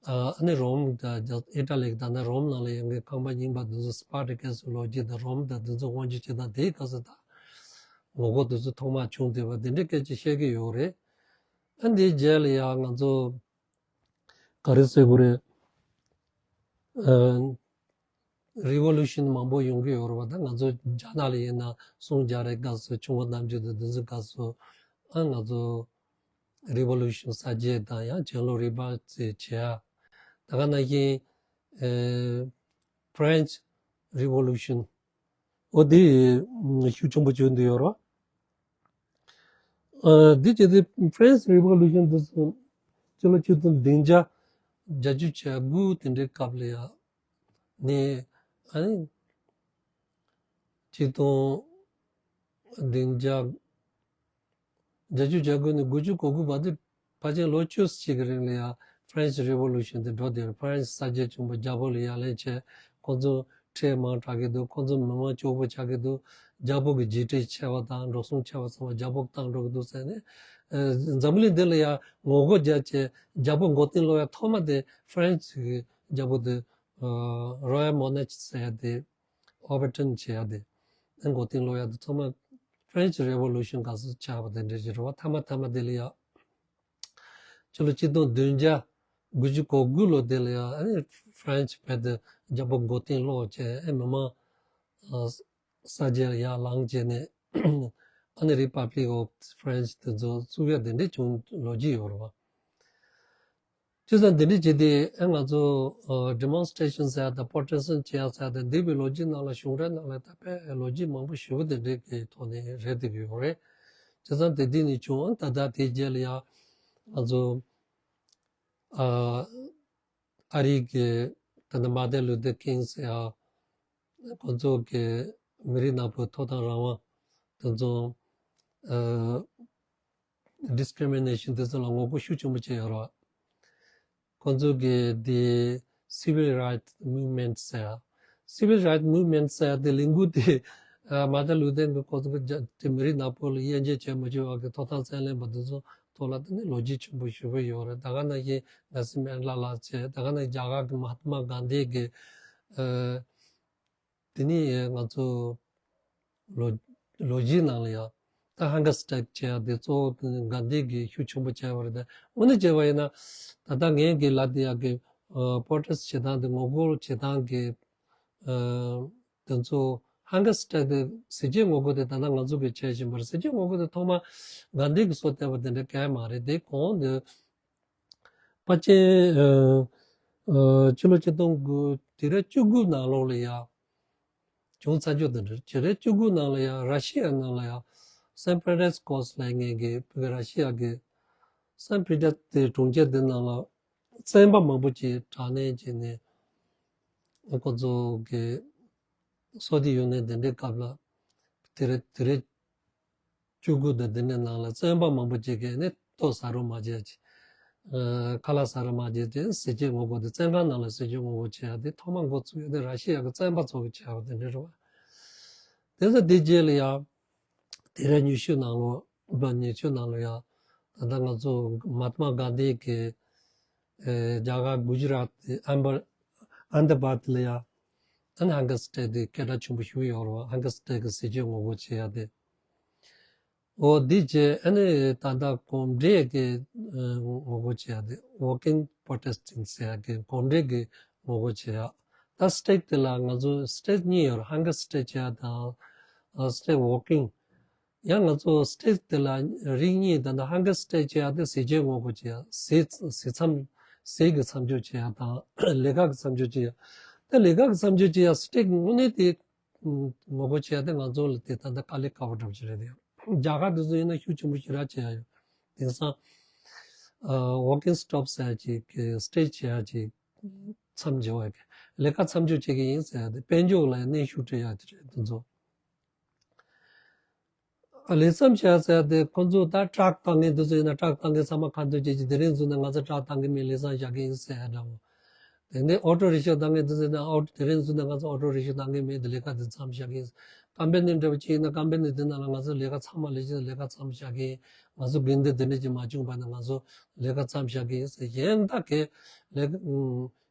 ཨ་ནི་རོམ་དང་ཨི་ཊ་ལི་གི་ད་ལྟ་རོམ་ནང་ལ་ཡོད་མཁན་ཁང་པ་རྙིང་པ་དེ་ཚོ་སྤར་ཊ་ཀས་ལོ་རྒྱུས་དང་རོམ་དང་དེ་ཚོ་དབང་བསྒྱུར་བྱེད་སྟངས་དེའི་སྐབས་སུ་ད་ངོ་རྒོལ་དེ་ཚོ་ཐོག་མར་བྱུང་བསྡད་པ་དེ་འདྲའི་སྐད་ཆ་བཤད་ཀྱི་ཡོད་རེད། ཨ་འདིའི་རྗེས་ལ་ཡང་ང་ཚོ་ག་རེ་ཟེར་དགོས་རེད། ཨ་རི་ཝོ་ལུ་ཤན་མང་པོ་ཡོང་གི་ཡོད་རེད་བ། ད་ང་ཚོ་རྒྱ་ནག་ལ་ཡིན་ན་སུང་རྒྱལ་རབས་སྐབས་སུ་ཆུ་འགོ་གནམ་རྒྱུད་དང་དེ་ཚོའི་སྐབས་སུ་ཨ་ང་ཚོ་རི་ཝོ་ལུ་ཤན་གསར་བརྗེ་དང་ཡང་གྱེན་ལོག་རིག་པ་བརྩི་བྱས་ཡ། ད་ག་ནང་བཞིན་ཨེ་French Revolution འོ་དེ་ཤུགས་ཆེན་པོ་བྱུང་འདུག་ཡོད་རེད་བ། ཨ་འདི་བྱས་ཏེ་French Revolution དེ་ཚོ་སྤྱི་ལོ་ཆིག་སྟོང་བདུན་བརྒྱ་བརྒྱད་ཅུ་གྱ་དགུ་དེ་འདྲའི་སྐབས་ལ་ཡ་ནས་ཨ་ནི་ཆིག་སྟོང་བདུན་བརྒྱ་བརྒྱད་ཅུ་གྱ་དགུ་ནས་དགུ་བཅུ་གོ་དགུ་བར་དུ་ཕལ་ཆེར་ལོ་བཅུ་གཅིག་གི་རིང་ལ་ཡ་French Revolution དེ་འགྲོ་དེར་French གསར་བརྗེ་བྱུང་བ། རྒྱལ་པོ་ལ་ཡ་ལན་བྱས། ཁོང་ཚོ་ཁྲལ་མང་དྲགས་ཀྱི་འདུག་ཁོང་ཚོ་མི་མང་སྐྱོ་པོ་ཆགས་ཀྱི་འདུག་རྒྱལ་པོ་གི་རྗེས་དྲན་ཆེ་བ་དང་འགྲོ་སོང་ཆེ་བ་ཚང་མ་རྒྱལ་པོ་བཏང་འགྲོ་གི་འདུག་ཟེར་ནས་ཨ་འཛམ་གླིང་འདི་ལ་ཡ་ངོ་རྒོལ་རྒྱག་བྱས་རྒྱལ་པོ་མགོ་རྟིང་སློག་ཡ་ཐོག་མ་དེ་French གི་རྒྱལ་པོ་དེ་ཨ་Royal Monarch ཟེར་ཡ་དེ་Overturn བྱེད་ཡ་དེ་མགོ་རྟིང་སློག་ཡ་དེ་ཚང་མ་French Revolution སྐབས་སུ་ཆགས་པ་དེ་འདྲ་ཞིག་རེད་བ། མཐའ་མ་མཐའ་མ་དེ་ལ་ཡ་ཕྱི་ལོ་ཆིག་སྟོང་བདུན་བརྒྱ་དགུ་བཅུ་གོ་དགུ་ལོ་དེ་ལ་ཡང་ཨ་ནི་French བོད་དུ་རྒྱལ་པོ་མགོ་རྟིང་སློག་བྱས། ཨེ་མི་མང་ཨ་གསར་བརྗེ་ལ་ཡར་ལངས་བྱས་ནས་ཨ་ནི་Republic of France དེ་ཚོ་བཙུགས་ཡ་དེ་འདྲའི་བྱུང་ལོ་རྒྱུས་ཡོད་རེད་བ། བྱས་ཙང་དེ་འདྲ་བྱས་ཏེ་ཨ་ང་ཚོ་ཨ་Demonstration ཟེར་ཡ་དང་Protest བྱེད་ཡ་ཟེར་ཡ་དང་འདས་པའི་ལོ་རྒྱུས་ནང་ལ་གཞུང་འབྲེལ་ནང་ལ་ད་དཔེ་ལོ་རྒྱུས་མང་པོ་ཞེ་པོ་དེ་འདྲའི་གི་ཐོག་ནས་རེད་བསྡད་ཀྱི་ཡོད་རེད། བྱས་ཙང་དེ་འདི་ནས་བྱུང་། ཨ་ད་ལྟ་དེའི་རྗེས་ལ་ཡ་ང་ཚོ་ཨ་ཨ་རིའི་གི་ད་ལྟ་Martin Luther King ཟེར་ཡ་ཁོང་ཚོ་གི་མི་རིགས་ནག་པོའི་ཐོབ་ཐང་རང་དབང་དེ་ཚོ་ཨ་Discrimination དེ་ཚོ་ལ་ངོ་རྒོལ་ཤུགས་ཆེན་པོ་བྱས་ཡོད་རེད། ཁོང་ཚོ་གི་དེ་Civil Rights Movement ཟེར་ཡ། Civil Rights Movement ཟེར་ཡ་དེ་ལས་འགུལ་དེ་ཨ་Martin Luther King ཁོང་ཚོ་གི་རྒྱ་དེ་མི་རིགས་ནག་པོ་ལ་དབྱེ་འབྱེད་བྱེད་མ་བཅུག་པ་གི་ཐོབ་ཐང་བཙན་ལེན་པ་དེ་ཚོ་ཐོག་ལ་དེ་ནི་ལོ་རྒྱུས་ཆེན་པོ་ཞེ་པོ་ཡོད་རེད། ད་ག་ནང་བཞིན་Nelson Mandela ལགས་བྱས། ད་ག་ནང་རྒྱ་གར་གི་Mahatma Gandhi གི་ཨ་དེ་ནི་ང་ཚོ་ལོ་ལོ་རྒྱུས་ནང་ལ་ཡང་ད་hunger strike བྱས་ཡ་དེ་གཙོ་བོ་དེ་གྷན་དྷི་གིས་ཤུགས་ཆེན་པོ་བྱས་པ་རེད། དངོས་གནས་བྱས་པ་ཡིན་ན་ད་ལྟ་ངས་གི་ལབ་བསྡད་ཡ་གི་ཨ་protest བྱེད་སྟངས་དེ་ངོ་རྒོལ་བྱེད་སྟངས་གི་ཨ་དེ་ཚོ་hunger strike དེ་ཟས་བཅད་ངོ་རྒོལ་དེ་ད་ལྟ་ང་ཚོ་གི་བྱས་བཞིན་པ་རེད། ཟས་བཅད་ངོ་རྒོལ་དེ་ཐོག་མ་གྷན་དྷི་གིས་སྲོལ་བཏོད་པ་དེ་འདྲ་གང་ཡང་མ་རེད། དེ་གོང་དེ་ཕལ་ཆེར་ཨ་ཨ་ཕྱི་ལོ་ཆིག་སྟོང་དགུ་དེ་རེ་བཅུ་དགུ་ནང་ལོགས་ལ་ཡ་བྱུང་ཚར་རྒྱུ་དེ་འདྲ། དེ་རེ་བཅུ་དགུ་ནང་ལ་ཡ་ར་ཤི་ཡ་ནང་ལ་ཡ་Saint Petersburg ལབ་མཁན་གྱི་བོད་ཀྱི་ར་ཤི་ཡ་གི་Saint Petersburg དེ་གྲོང་ཁྱེར་དེ་ནང་ལ་བཙོན་པ་མང་པོ་ཅིག་དྲག་གནོན་བྱས་ནས་ཁོ་ཚོ་གི་སོ་བདེ་ཡུལ་ནས་དེ་འདྲའི་སྐབས་ལ་དེ་རེ་དེ་རེ་བཅུ་དགུ་དང་དེ་འདྲའི་ནང་ལ་བཙོན་པ་མང་པོ་ཅིག་གིས་ནི་ལྟོ་ཟ་རོགས་མ་བྱས་ཅིག་ཨ་ཁ་ལག་ཟ་རོགས་མ་བྱས་ཅིག་ཟས་བཅད་ངོ་རྒོལ་དེ་བཙོན་ཁང་ནང་ལ་ཟས་བཅད་ངོ་རྒོལ་བྱས་ཡ་དེ་ཐོག་མ་འགོ་བཙུགས་ཡ་དེ་ར་ཤི་ཡ་གི་བཙོན་པ་ཚོ་གིས་བྱས་པ་དེ་འདྲ་རེད་བ། དེ་ཚོ་དེ་རྗེས་ལ་ཡང་དེ་རེ་ཉི་ཤུ་ནང་ལོ་ལོ་ཉི་ཤུ་ནང་ལ་ཡང་ ད་ལྟ་ང་ཚོ་མ་ཧཱ་ཏ་མ་གྷན་དྷི་གི་ཨེ་རྒྱ་གར་གུ་ཇི་རཱཏ་དེ་ཨམ་བར་ཨ་ཧ་མ་ད་བཱད་ལ་ཡ་ཨན་ཧང་གར་སི་ཊེག་དེ་སྐད་གྲགས་ཆེན་པོ་ཞིག་ཡོད་རེད་བ། ཧང་གར་སི་ཊེག་གི་ཟས་བཅད་ངོ་རྒོལ་བྱེད་ཡ་དེ། འོ་འདི་བྱས་ཨ་ནི་ད་ལྟ་གོམ་བགྲོད་ཀྱི་ཨ་ངོ་རྒོལ་བྱེད་ཡ་དེ་walking protesting ཟེར་ཡ་གི་གོམ་བགྲོད་ཀྱི་ངོ་རྒོལ་བྱེད་ཡ། ད་སི་ཊེག་དེ་ལ་ང་ཚོ་སི་ཊེག་གཉིས་ཡོད་རེད། ཧང་གར་སི་ཊེག་བྱེད་ཡ་དང་ཨ་སི་ཊེག་ཝོ་ཀིང་། ཡང་ང་ཚོ་སི་ཊེག་དེ་ལ་རིགས་གཉིས། ད་ལྟ་ཧང་གར་སི་ཊེག་བྱེད་ཡ་དེ་ཟས་བཅད་ངོ་རྒོལ་བྱེད་ཡ། ཟས་ཟས་མཚམས་ཟས་ཀྱི་མཚམས་འཇོག་བྱེད་ཡ་དང་ལས་ཀ་གི་མཚམས་འཇོག་བྱེད་ཡ། ད་ལས་ཀ་གི་མཚམས་འཇོག་བྱེད་ཡ་སི་ཊེག་དངོས་གནས་དེ་ངོ་རྒོལ་བྱེད་ཡ་དེ་ང་ཚོ་ལ་དེ་ད་ལྟ་དཀའ་ལས་ཁག་པོ་འདྲ་པོ་ཞིག་རེད་དེ། རྒྱ་གར་དེ་ཚོ་ཡིན་ན་ཤུགས་ཆེན་པོ་ཞེ་དྲག་བྱེད་ཡ་ཡོད། དེང་སང་ཨ་ཝོ་ཀིང་སི་ཊོབ་ཟེར་ཡ་ཅིག་གི་སི་ཊེག་བྱེད་ཡ་ཅིག་མཚམས་འཇོག་ཡ་གི་ལས་ཀ་མཚམས་འཇོག་བྱེད་ཀྱི་ཡིན་ཟེར་ཡ་དེ་དཔལ་འབྱོར་ལ་ཡང་གནོན་ཤུགས་སྤྲད་ཡ་དེ་རེད་དེ་ཚོ། ལས་མཚམས་བཞག་ཟེར་ཏེ་ཁོ་ཚོ་ད་ཊྲག་བཏང་མཁན་དེ་ཚོ་ཡིན་ན་ཊྲག་བཏང་མཁན་ཚང་མ་ཁ་འཐོར་བྱེད་ཀྱི་དེ་རིང་བཟོས་ན་ང་ཚོ་ཊྲག་བཏང་གི་མེད། ལས་མཚམས་བཞག་གི་ཡིན་ཟེར་ཡ་འདྲ་བོ། དེ་ནས་ཨོ་ཊོ་རི་ཤ་བཏང་མཁན་དེ་ཚོ་ཡིན་ན་ཨོ་དེ་རིང་བཟོས་ན་ང་ཚོ་ཨོ་ཊོ་རི་ཤ་བཏང་གི་མེད། དེ་ལས་ཀ་དེ་མཚམས་བཞག་གི་ཡིན། ཀམ་པ་ནི་འདྲ་བོ་ཅིག་ཡིན་ན་ཀམ་པ་ནི་དེ་ནང་ལ་ང་ཚོ་ལས་ཀ་ཚང་མ་ལས་བྱེད་ལས་ཀ་མཚམས་བཞག་གི་ཡིན། ང་ཚོ་དགོན་སྡེ་དེ་འདྲ་ཅིག་མ་བྱུང་བ་ན་ང་ཚོ་ལས་ཀ་མཚམས་བཞག་གི་ཡིན་ཟེར། གཞན་དག་གི་ལས་ཀ་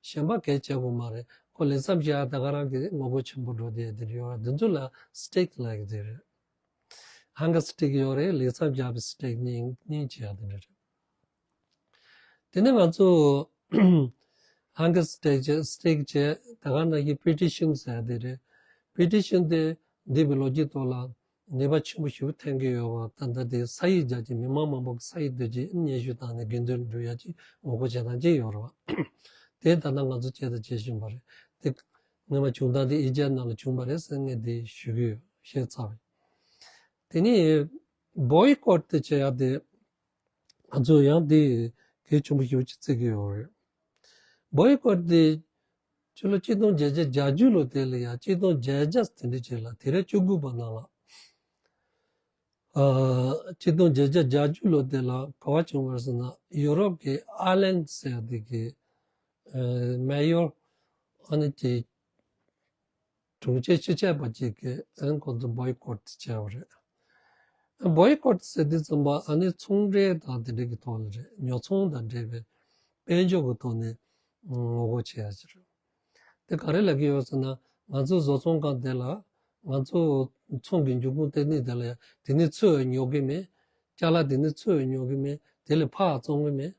གཞན་པ་གས་བྱེད་དགོས་མ་རེད། ཁོ་ལས་མཚམས་བཞག་ད་ག་རང་གི་ངོ་རྒོལ་ཆེན་པོ་འགྲོ་བསྡད་དེ་ཡོད་རེད། འདི་ཚོ་ལ་སི་ཊེག་ལབ་ཀྱི་དེ་རེད། ཧང་གར་སི་ཊེག་ཡོད་རེད། ལས་མཚམས་བཞག་པའི་སི་ཊེག་གཉིས་གཉིས་བྱེད་ཡ་དེ་འདྲ་རེད། དེ་ནས་ང་ཚོ་ཧང་གར་སི་ཊེག་བྱས་སི་ཊེག་བྱས་ད་ག་ནང་བཞིན་པི་ཊི་ཤན་ཟེར་ཡ་དེ་རེད། པི་ཊི་ཤན་དེ་འདས་པའི་ལོ་རྒྱུས་ཐོག་ལ་ནུས་པ་ཆེན་པོ་ཞིག་ཐོན་གྱི་ཡོད་པ། ད་ལྟ་དེ་ས་ཡིག་རྒྱག་ཅིང་མི་མང་མང་པོ་གི་ས་ཡིག་འདོན་ཅིང་སྙན་ཞུ་བཏང་ནས་དགོས་འདུན་འགྲུབ་ཡ་ཅིག་ངོ་རྒོལ་བྱེད་སྟངས་ཅིག་ཡོད་རེད་བ། དེ་ད་ལྟ་ང་ཚོ་བྱས་དང་བྱེད་བཞིན་པ་རེད། དེ་སྔོན་མ་བྱུང་སྟངས་དེ་ཨི་ཇེབ་ནང་ལ་བྱུང་བ་རེད་ཟེར་ངས་དེ་ཞུ་གི་ཡོད། བཤད་ཚར་བ་ཡིན། དེ་ནས་བོའི་ཀོཊ་དེ་བྱེད་ཡ་དེ་ང་ཚོ་ཡང་དེ་གལ་ཆེན་པོ་ཞེ་པོ་ཅིག་བརྩི་གི་ཡོད་རེད། བོའི་ཀོཊ་དེ་ཕྱི་ལོ་ཆིག་སྟོང་བརྒྱད་བརྒྱ་བརྒྱད་ཅུ་ལོ་དེ་ལ་ཡ་ཆིག་སྟོང་བརྒྱད་བརྒྱ་དེ་འདྲ་ཅིག་ལ་དེ་རེད་བཅུ་དགུ་པ་ནང་ལ། ཨ་ཆིག་སྟོང་བརྒྱད་བརྒྱ་བརྒྱད་ཅུ་ལོ་དེ་ལ་ག་བ་བྱུང་བ་རེད་ཟེར་ན་ཡུ་རོབ་ཀྱི་ཨར་ལན་ཟེར་ཡ་དེ་གི་ཨ་མེ་ཡོར་ཨ་ནི་ཅིག་དྲུང་ཆེ་སྤྱི་ཁྱབ་པ་ཅིག་གིས་ཨ་ནི་ཁོང་ཚོ་བོའི་ཀོཊ་བྱས་པ་རེད། བོའི་ཀོཊ་ཟེར་དུས་ཙམ་པ་ཨ་ནི་ཚོང་འབྲེལ་དང་དེ་འདྲ་གི་ཐོག་ལ་རེད། ཉོ་ཚོང་དང་འབྲེལ་བའི་དཔལ་འབྱོར་གྱི་ཐོག་ནས་ངོ་རྒོལ་བྱེད་ཡ་ཅིག་རེད། དེ་ག་རེ་ལབ་ཀྱི་ཡོད་ཟེར་ན་ང་ཚོ་བཟོ་ཚོང་ཁང་དེ་ལ་ང་ཚོ་ཚོང་གི་འབྱུང་ཁུངས་བཏོན་ནི་དེ་ལ་ཡ་དེ་ནི་ཚོས་ཉོ་གི་མེད། ཅ་ལག་དེ་ནི་ཚོས་ཉོ་གི་མེད། དེ་ལས་ཕར་བཙོང་གི་མེད།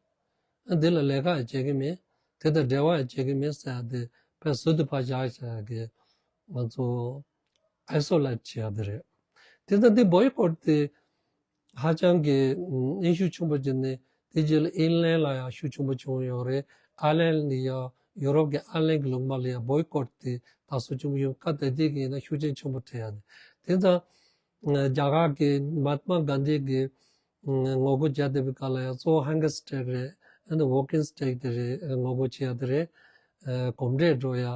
ཨ་དེ་ལ་ལས་ཀ་ཡང་བྱེད་ཀྱི་མེད། དེ་དང་འབྲེལ་བ་ཡང་བྱེད་ཀྱི་མེད་ཟེར་ཡ་དེ་དཔེ་ཟུར་དུ་ཕར་བཞག་བྱ་ཡ་གི་ང་ཚོ་ཨའི་སོ་ལེཊ་བྱེད་ཡ་དེ་རེད། དེ་ལྟར་དེ་བོའི་ཀོཊ་དེ་ཧ་ཅང་གི་ཨིན་ཤུགས་ཆེན་པོ་བྱུང་ནས་དེ་རྗེས་ལ་ཨིན་ལན་ལ་ཡང་ཤུགས་ཆེན་པོ་བྱུང་ཡོད་རེད། ཨར་ལན་ལ་ཡང་ཡུ་རོབ་ཀྱི་ཨར་ལན་གྱི་ལུང་པ་ལ་ཡང་བོའི་ཀོཊ་དེ་ད་གཟོད་ཆེན་པོ་ཡོང་སྐབས་དེ་དུས་ཀྱི་ཡིན་ན་ཤུགས་རྐྱེན་ཆེན་པོ་ཐེབས་ཡ་རེད། དེ་ཙང་རྒྱ་གར་གྱི་མ་ཧཱ་ཏ་མ་གྷན་དྷི་གི་ངོ་རྒོལ་བྱ་བསྡད་པའི་སྐབས་ལ་ཡང་གཙོ་བོ་ཧང་གར་སི་ཊེག་རེད། ཨ་ནི་ཝོ་ཀིང་སི་ཊེག་དེ་རེད། ངོ་རྒོལ་བྱེད་ཡ་དེ་རེད། གོམ་བགྲོད་འགྲོ་ཡ།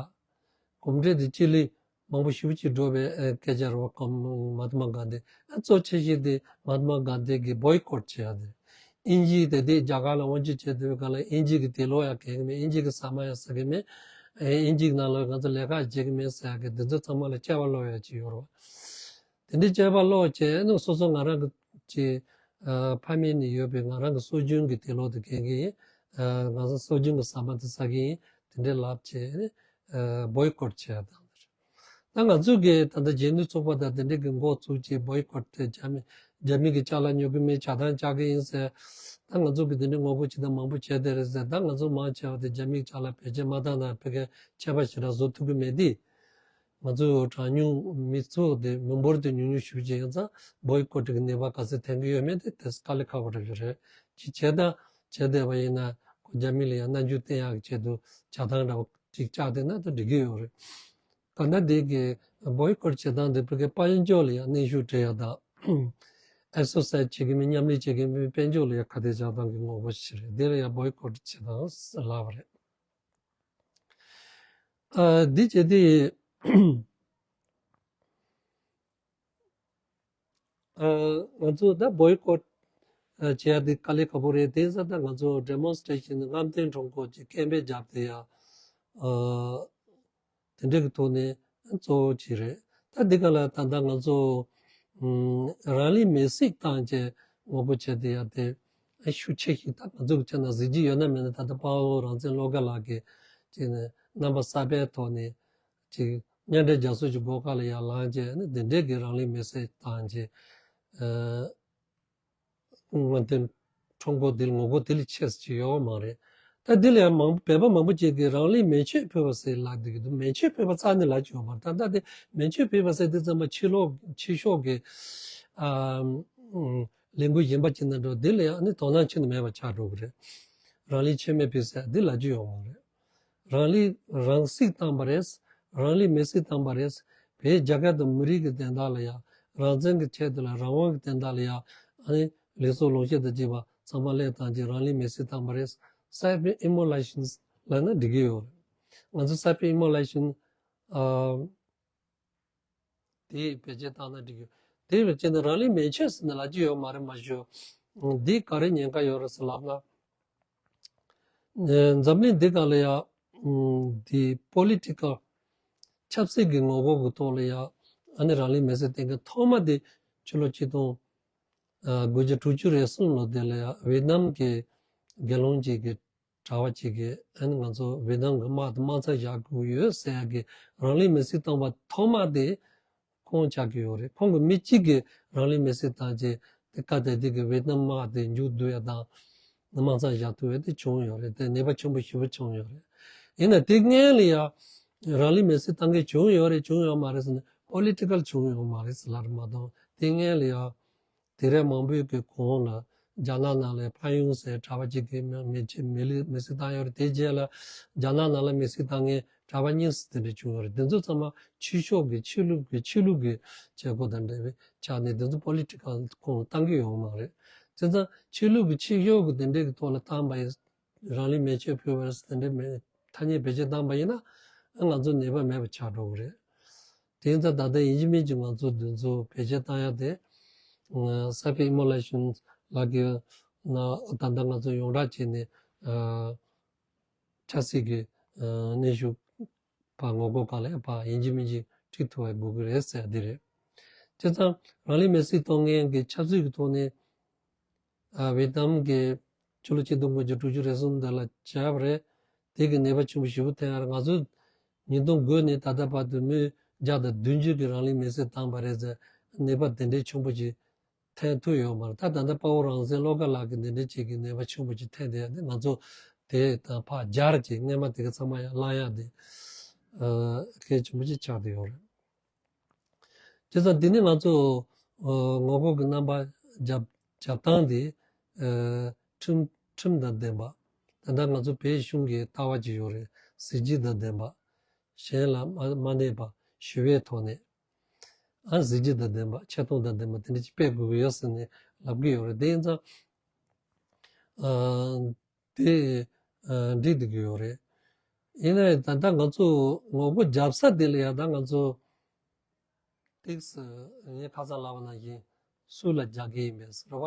གོམ་བགྲོད་དེ་སྤྱི་ལེ་མང་པོ་ཞེ་པོ་ཅིག་འགྲོ་བའི་སྐད་ཆ་རེད་བ། གོམ་མ་ཧཱ་ཏ་མ་གྷན་དྷི་ཨ་གཙོ་ཆེ་ཤོས་དེ་མ་ཧཱ་ཏ་མ་གྷན་དྷི་གི་བོའི་ཀོཊ་བྱེད་ཡ་དེ་རེད། དབྱིན་ཇི་དེ་དེ་རྒྱ་གར་ལ་དབང་སྒྱུར་བྱེད་བསྡད་པའི་སྐབས་ལ་དབྱིན་ཇི་གི་དེ་ལོག་ཡ་གལ་གི་མེད། དབྱིན་ཇི་གི་ཟ་མ་ཡ་ཟ་གི་མེད། དབྱིན་ཇི་གི་ནང་ལ་ང་ཚོ་ལས་ཀ་བྱེད་གི་མེད་ཟེར་ཡ་གི་དེ་ཚོ་ཚང་མ་ལ་སྐྱབས་པ་ལོག་ཡ་ཅིག་ཡོད་རེད་བ། དེ་འདྲའི་སྐྱབས་པ་ལོག་བྱས་ནས་སོ་སོ་ང་རང་གི་ཅིག་ཨ་ཕ་མེས་ནས་ཡོད་པའི་ང་རང་གི་སྲོལ་རྒྱུན་གྱི་དེ་ལོག་དེ་གས་ཀྱི་ཡིན། ཨ་ང་ཚོ་སྲོལ་རྒྱུན་གྱི་ཟ་མ་དེ་ཟ་གི་ཡིན། དེ་འདྲའི་ལབ་བྱས་ནས་ཨ་བོའི་ཀོཊ་བྱས་དང་། ད་ང་ཚོ་གི་ད་ལྟ་རྒྱལ་ནུས་ཚོགས་པ་དང་དེ་འདྲའི་གི་འགོ་བཙུགས་ཀྱིས་བོའི་ཀོཊ་དེ་རྒྱ་མི་རྒྱ་མི་གི་ཅ་ལག་ཉོ་གི་མེད། ཇ་དང་བཅའ་གི་ཡིན་ཟེར། ད་ང་ཚོ་གི་དེ་འདྲའི་ངོ་རྒོལ་བྱེད་སྟངས་མང་པོ་བྱས་བསྡད་རེད་ཟེར། ད་ང་ཚོ་མང་ཆེ་བ་དེ་རྒྱ་མི་གི་ཅ་ལག་བེད་སྤྱོད་མ་བཏང་ན་ཕ་གིའི་ཆད་པ་ཞེ་དྲག་བཟོ་ཐུབ་ཀྱི་མེད་དེ། ང་ཚོ་གྲངས་ཉུང་མི་ཚོ་དེ་མི་འབོར་དེ་ཉུང་ཉུང་ཞེ་པོ་ཅིག་ཡིན་ཙང་བོའི་ཀོཊ་གི་ནུས་པ་ག་ཚོད་ཐོན་གྱི་ཡོད་མེད་དེ་དེ་དཀའ་ལས་ཁག་པོ་རེད་རེད། ཅིག་བྱས་ད་བྱས་བསྡད་པ་ཡིན་ན་ཁོ་རྒྱ་མི་ལ་ཡང་རྣམ་འགྱུར་བསྟན་ཡག་གི་ཆེད་དུ་ཇ་ཐང་འདྲ་བོ་ཅིག་བཅག་བསྡད་ན་ད་འགྲིག་གི་ཡོད་རེད། གང་ལྟར་དེ་གི་བོའི་ཀོཊ་བྱེད་སྟངས་དེ་ཕ་གིའི་དཔལ་འབྱོར་ལ་ཡང་གནོན་ཤུགས་སྤྲད་ཡག་དང་ཨེག་སར་སའི་ཛི་བྱེད་ཀྱི་མེད། མཉམ་ལས་བྱེད་ཀྱི་མེད། དཔལ་འབྱོར་ལ་ཡང་ཁ་གཏད་བཅག་སྟངས་ཀྱི་ངོ་རྒོལ་ཞིག་རེད། དེ་ལ་ཡང་བོའི་ཀོཊ་བྱེད་སྟངས་ལབ་པ་རེད། ཨ་འདི་བྱས་ཏེ་ཨ་ང་ཚོ་ད་བོའི་ཀོཊ་ཨ་བྱེད་ཡ་དེ་དཀའ་ལས་ཁག་པོ་རེད། དེ་ས་ད་ང་ཚོ་ཌེ་མོན་སི་ཊེ་ཤན་རྔམ་སྟོན་ཁྲོམ་སྐོར་གྱི་ཀེམ་པེན་བརྒྱབ་སྟེ་ཡ་ཨ་དེ་འདྲ་གི་ཐོག་ནས་གཙོ་བོ་ཅིག་རེད། ད་འདི་ག་ལ་ད་ལྟ་ང་ཚོ་ཨམ་རང་ལུས་མེར་སྲེག་བཏང་བྱས་ངོ་རྒོལ་བྱས་ཏེ་ཡ་དེ་ ཨ་ཤུགས་ཆེ་ཞིག་ད་ང་ཚོ་གི་ཆ་ནས་གཟིགས་ཀྱི་ཡོད་ན་མེད་ན། ད་ལྟ་དཔའ་བོ་རང་བཙན་བློ་དགའ་ལགས་ཀྱིས་ཅིག་ནས་རྣམ་པ་གསར་པའི་ཐོག་ནས་ཅིག་མཉམ་འབྲེལ་རྒྱལ་ཚོགས་ཀྱི་སྒོ་ཁ་ལ་ཡར་ལངས་བྱས་ནས་འདི་འདྲའི་གི་རང་ལུས་མེར་སྲེག་བཏང་བྱས། ཨ་ང་ཚོའི་ཁྲོམ་སྐོར་འདི་ལ་ངོ་རྒོལ་དེ་ལས་ཆེ་ས་ཅིག་ཡོད་མ་རེད། ད་འདི་ལ་ཡང་མང་བོད་པ་མང་པོ་ཅིག་གིས་རང་ལུས་མེ་མཆོད་ཕུལ་བ་ཟེར་ལབ་བསྡད་ཀྱི་འདུག་མེ་མཆོད་ཕུལ་བ་རྩ་ནས་ལབ་ཀྱི་ཡོད་མ་རེད། ད་ལྟ་དེ་མེ་མཆོད་ཕུལ་བ་ཟེར་དུས་ཙམ་པ་ཕྱི་ལོགས་ཕྱི་ཕྱོགས་ཀྱི་ཨ་ལས་འགུལ་གཞན་པ་ཅིག་ནང་འགྲོ་འདི་ལ་ཡང་ནི་དོ་སྣང་ཆེན་པོ་མེད་པ་ཆགས་འགྲོ་གི་རེད། རང་ལུས་མཆོད་མེ་ཕུལ་ཟེར་འདི་ལབ་ཀྱི་ཡོད་མ་རེད། རང་ལུས་རང་སྲེག་བཏང་པ་རེད། རང་ལུས་མེར་སྲེག་བཏང་པ་རེད། བོད་རྒྱལ་ཁབ་དང་མི་རིགས་ཀྱི་དོན་དག་ལ་ཡང་། རང་བཙན་གྱི་ཆེད་དུ་ལ། རང་དབང་གི་དོན་དག་ལ་ཡང་། ཨ་ནི་ལུས་སྲོག་ལོངས་སྤྱོད་དང་བཅས་པ་ཚང་མ་བློས་བཏང་བྱས་རང་ལུས་མེར་སྲེག་བཏང་པ་རེད། Self immolation ལབ་ན་འགྲིག་གི་ཡོད་རེད། ང་ཚོ་self immolation ཨ་དེ་བེད་སྤྱོད་བཏང་ན་འགྲིག་གི་ཡོད། དེ་བེད་སྤྱོད་ནི་རང་ལུས་མེ་མཆོད་ཟེར་ནས་ལབ་ཀྱི་ཡོད་མ་རེད། མ་ཞུ། འདི་ག་རེ་ཉེན་ཁ་ཡོད་རེད་ཟེར་ལབ་ན། ཨེ་འཛམ་གླིང་འདི་སྒང་ལ་ཡ། ཨམ་འདི་པོ་ལི་ཊི་ཀལ་ཆབ་སྲིད་ཀྱི་ངོ་རྒོལ་གྱི་ཐོག་ལ་ཡ། ཨ་ནི་རང་ལུས་མེར་སྲེག་བཏང་མཁན་ཐོག་མ་དེ་ཕྱི་ལོ་ཆིག་སྟོང་ཨ་དགུ་བརྒྱ་དྲུག་ཅུ་རེ་གསུམ་ལོ་དེ་ལ་ཡ་ཝེ་ཏི་ནམ་གྱི་དགེ་སློང་ཅིག་གི་གྲྭ་པ་ཅིག་གིས་ཨ་ནི་ང་ཚོ་ཝེ་ཏི་ནམ་གྱི་དམག་དེ་དམག་རྩལ་བཞག་དགོས་ཡོད་ཟེར་ཡ་གི་རང་ལུས་མེར་སྲེག་བཏང་པ་ཐོག་མ་དེ། ཁོང་ཆགས་ཀྱི་ཡོད་རེད། ཁོང་གི་མི་གཅིག་གིས་རང་ལུས་མེར་སྲེག་བཏང་རྗེས་དེ་ཁ་གཏད་དེ་གི་ཝེ་ཏི་ནམ་དམག་དེ་མཇུག་བསྡུ་ཡ་དང་། དམག་རྩལ་བཞག་ཐུབ་ཡ་དེ་བྱུང་ཡོད་རེད། དེ་ནུས་པ་ཆེན་པོ་ཞེ་པོ་བྱུང་ཡོད་རེད། ཡིན་ན་དེ་སྔོན་ལ་ཡ་རང་ལུས་མེར་སྲེག་བཏང་མཁན་བྱུང་ཡོད་རེད་བྱུང་ཡོད་མ་རེད་ཟེར་ན་པོ་ལི་ཊི་ཀལ་བྱུང་ཡོད་མ་རེད་ཟེར་ལབ་རེད་མ་གཏོགས། དེ་སྔོན་ལ་ཡ་དུས་རབས་མང་པོའི་གི་གོང་ལ་རྒྱ་ནག་ནང་ལ་ཕན་ཡུང་ཟེར་གྲྭ་པ་གཅིག་གིས་མེ་མེ་མེ་ལུས་མེར་སྲེག་བཏང་ཡོད་རེད། དེ་རྗེས་ལ་རྒྱ་ནག་ནང་ལ་མེར་སྲེག་བཏང་མཁན་གྲྭ་པ་གཉིས་ཙམ་དེ་འདྲ་བྱུང་ཡོད་རེད། དེ་ཚོ་ཚང་མ་ཕྱི་ཕྱོགས་ཀྱི་ཕྱི་ལུགས་ཀྱི་ཕྱི་ལུགས་ཀྱི་བྱེད་སྒོ་དང་འབྲེལ་བའི་ཆ་ནས་དེ་ཚོ་པོ་ལི་ཊི་ཀལ་ཁོངས་ལ་བཏང་གི་ཡོད་མ་རེད། བྱས་ཙང་ཕྱི་ལུགས་ཀྱི་ཕྱི་ཕྱོགས་ཀྱི་དེ་འདྲའི་གི་ཐོག་ལ་བཏང་པ་ཡིན། རང་ལུས་མེ་མཆོད་ཕུལ་བ་དེ་འདྲའི་མེ་ཐ་སྙད་བེད་སྤྱོད་བཏང་པ་ཡིན་ན་ང་ཚོ་ནུས་པ་མེད་པ་ཆགས་འགྲོ་གི་རེད། དེ་ཡིན་ཙང་ད་ལྟ་ཡིན་གཅིག་མིན་གཅིག་ང་ཚོ་འདི་ཚོ་བེད་སྤྱོད་བཏང་ཡ་དེ་self immolation ལབ་ཀྱི་ན། ད་ལྟ་ང་ཚོ་ཡོངས་གྲགས་བྱས་ནས་ཆབ་སྲིད་ཀྱི་གནོན་ཤུགས་པ་ངོ་རྒོལ་སྒང་ལ་ཡ་ཕར་ཡིན་གཅིག་མིན་གཅིག་ཁྲིད་ཐུབ་པ་དགོས་ཀྱི་རེད་ཟེར་ཡ་དེ་རེད། བྱས་ཙང་རང་ལུས་མེར་སྲེག་གཏོང་མཁན་གྱི་ཆབ་སྲིད་ཀྱི་ཐོག་ནས། ཨ་ཝེ་ཏི་ནམ་གྱི་ཕྱི་ལོ་ཆིག་སྟོང་དགུ་བརྒྱ་དྲུག་ཅུ་རེ་གསུམ་དེ་ལ་བྱས་པ་རེད། དེ་གི་ནུས་པ་ཆེན་པོ་ཞེ་པོ་ཐོན་ཡ་རེད། ང་ཚོ་ཉིས་སྟོང་དགུ་ནས་ད་ལྟ་བར་དུ་མི་བརྒྱ་དང་བདུན་ཅུ་གིས་རང་ལུས་མེར་སྲེག་བཏང་པ་རེད་ཟེར་ནུས་པ་དེ་འདྲའི་ཆེན་པོ་ཅིག་ཐོན་ཐུབ་ཡོད་མ་རེད། ད་ད་ལྟ་དཔའ་བོ་རང་བཙན་བློ་དགའ་ལགས་ཀྱི་འདི་འདྲའི་ཅིག་གི་ནུས་པ་ཆེན་པོ་ཅིག་ཐོན་བསྡད་ཡ་དེ་ང་ཚོ་དེ་དང་ཕར་སྦྱར་ཅིག་སྔོན་མ་དེ་ག་ཚང་མ་ཡར་བསླང་ཡ་དེ་ཨ་གལ་ཆེན་པོ་ཅིག་ཆགས་བསྡད་ཡོད་རེད། བྱས་ཙང་འདི་ནི་ང་ཚོ་ཨ་ངོ་རྒོལ་གྱི་རྣམ་པ་རྒྱབ་རྒྱབ་སྟངས་དེ་ཨ་ཁྲིམས་ཁྲིམས་དང་ལྡན་པ། ད་ལྟ་ང་ཚོ་བོད་གཞུང་གི་ལྟ་བ་ཅིག་ཡོད་རེད། གཟི་བརྗིད་དང་ལྡན་པ། གཞན་ལ་མ་མ་གནས་པ་ཞི་བའི་ཐོག་ནས་ཨ་གཟི་བརྗིད་དང་ལྡན་པ་ཆེ་མཐོང་དང་ལྡན་པ་དེ་འདྲ་ཅིག་སྤེལ་དགོས་ཀྱི་ཡོད་ཟེར་ནས་ལབ་ཀྱི་ཡོད་རེད། དེ་ཡིན་ཙང་ཨ། དེ་ཨ་འགྲིག་བསྡད་ཀྱི་ཡོད་རེད། ཡིན་ནའི་ད་ལྟ་ང་ཚོ་ངོ་རྒོལ་རྒྱབ་ས་དེ་ལ་ཡང་ད་ང་ཚོ་ཏིག་ཙམ་ངས་ཁ་སང་ལབ་པ་ནང་བཞིན་སུ་ལ་རྒྱག་གི་ཡིན་པས་རེད་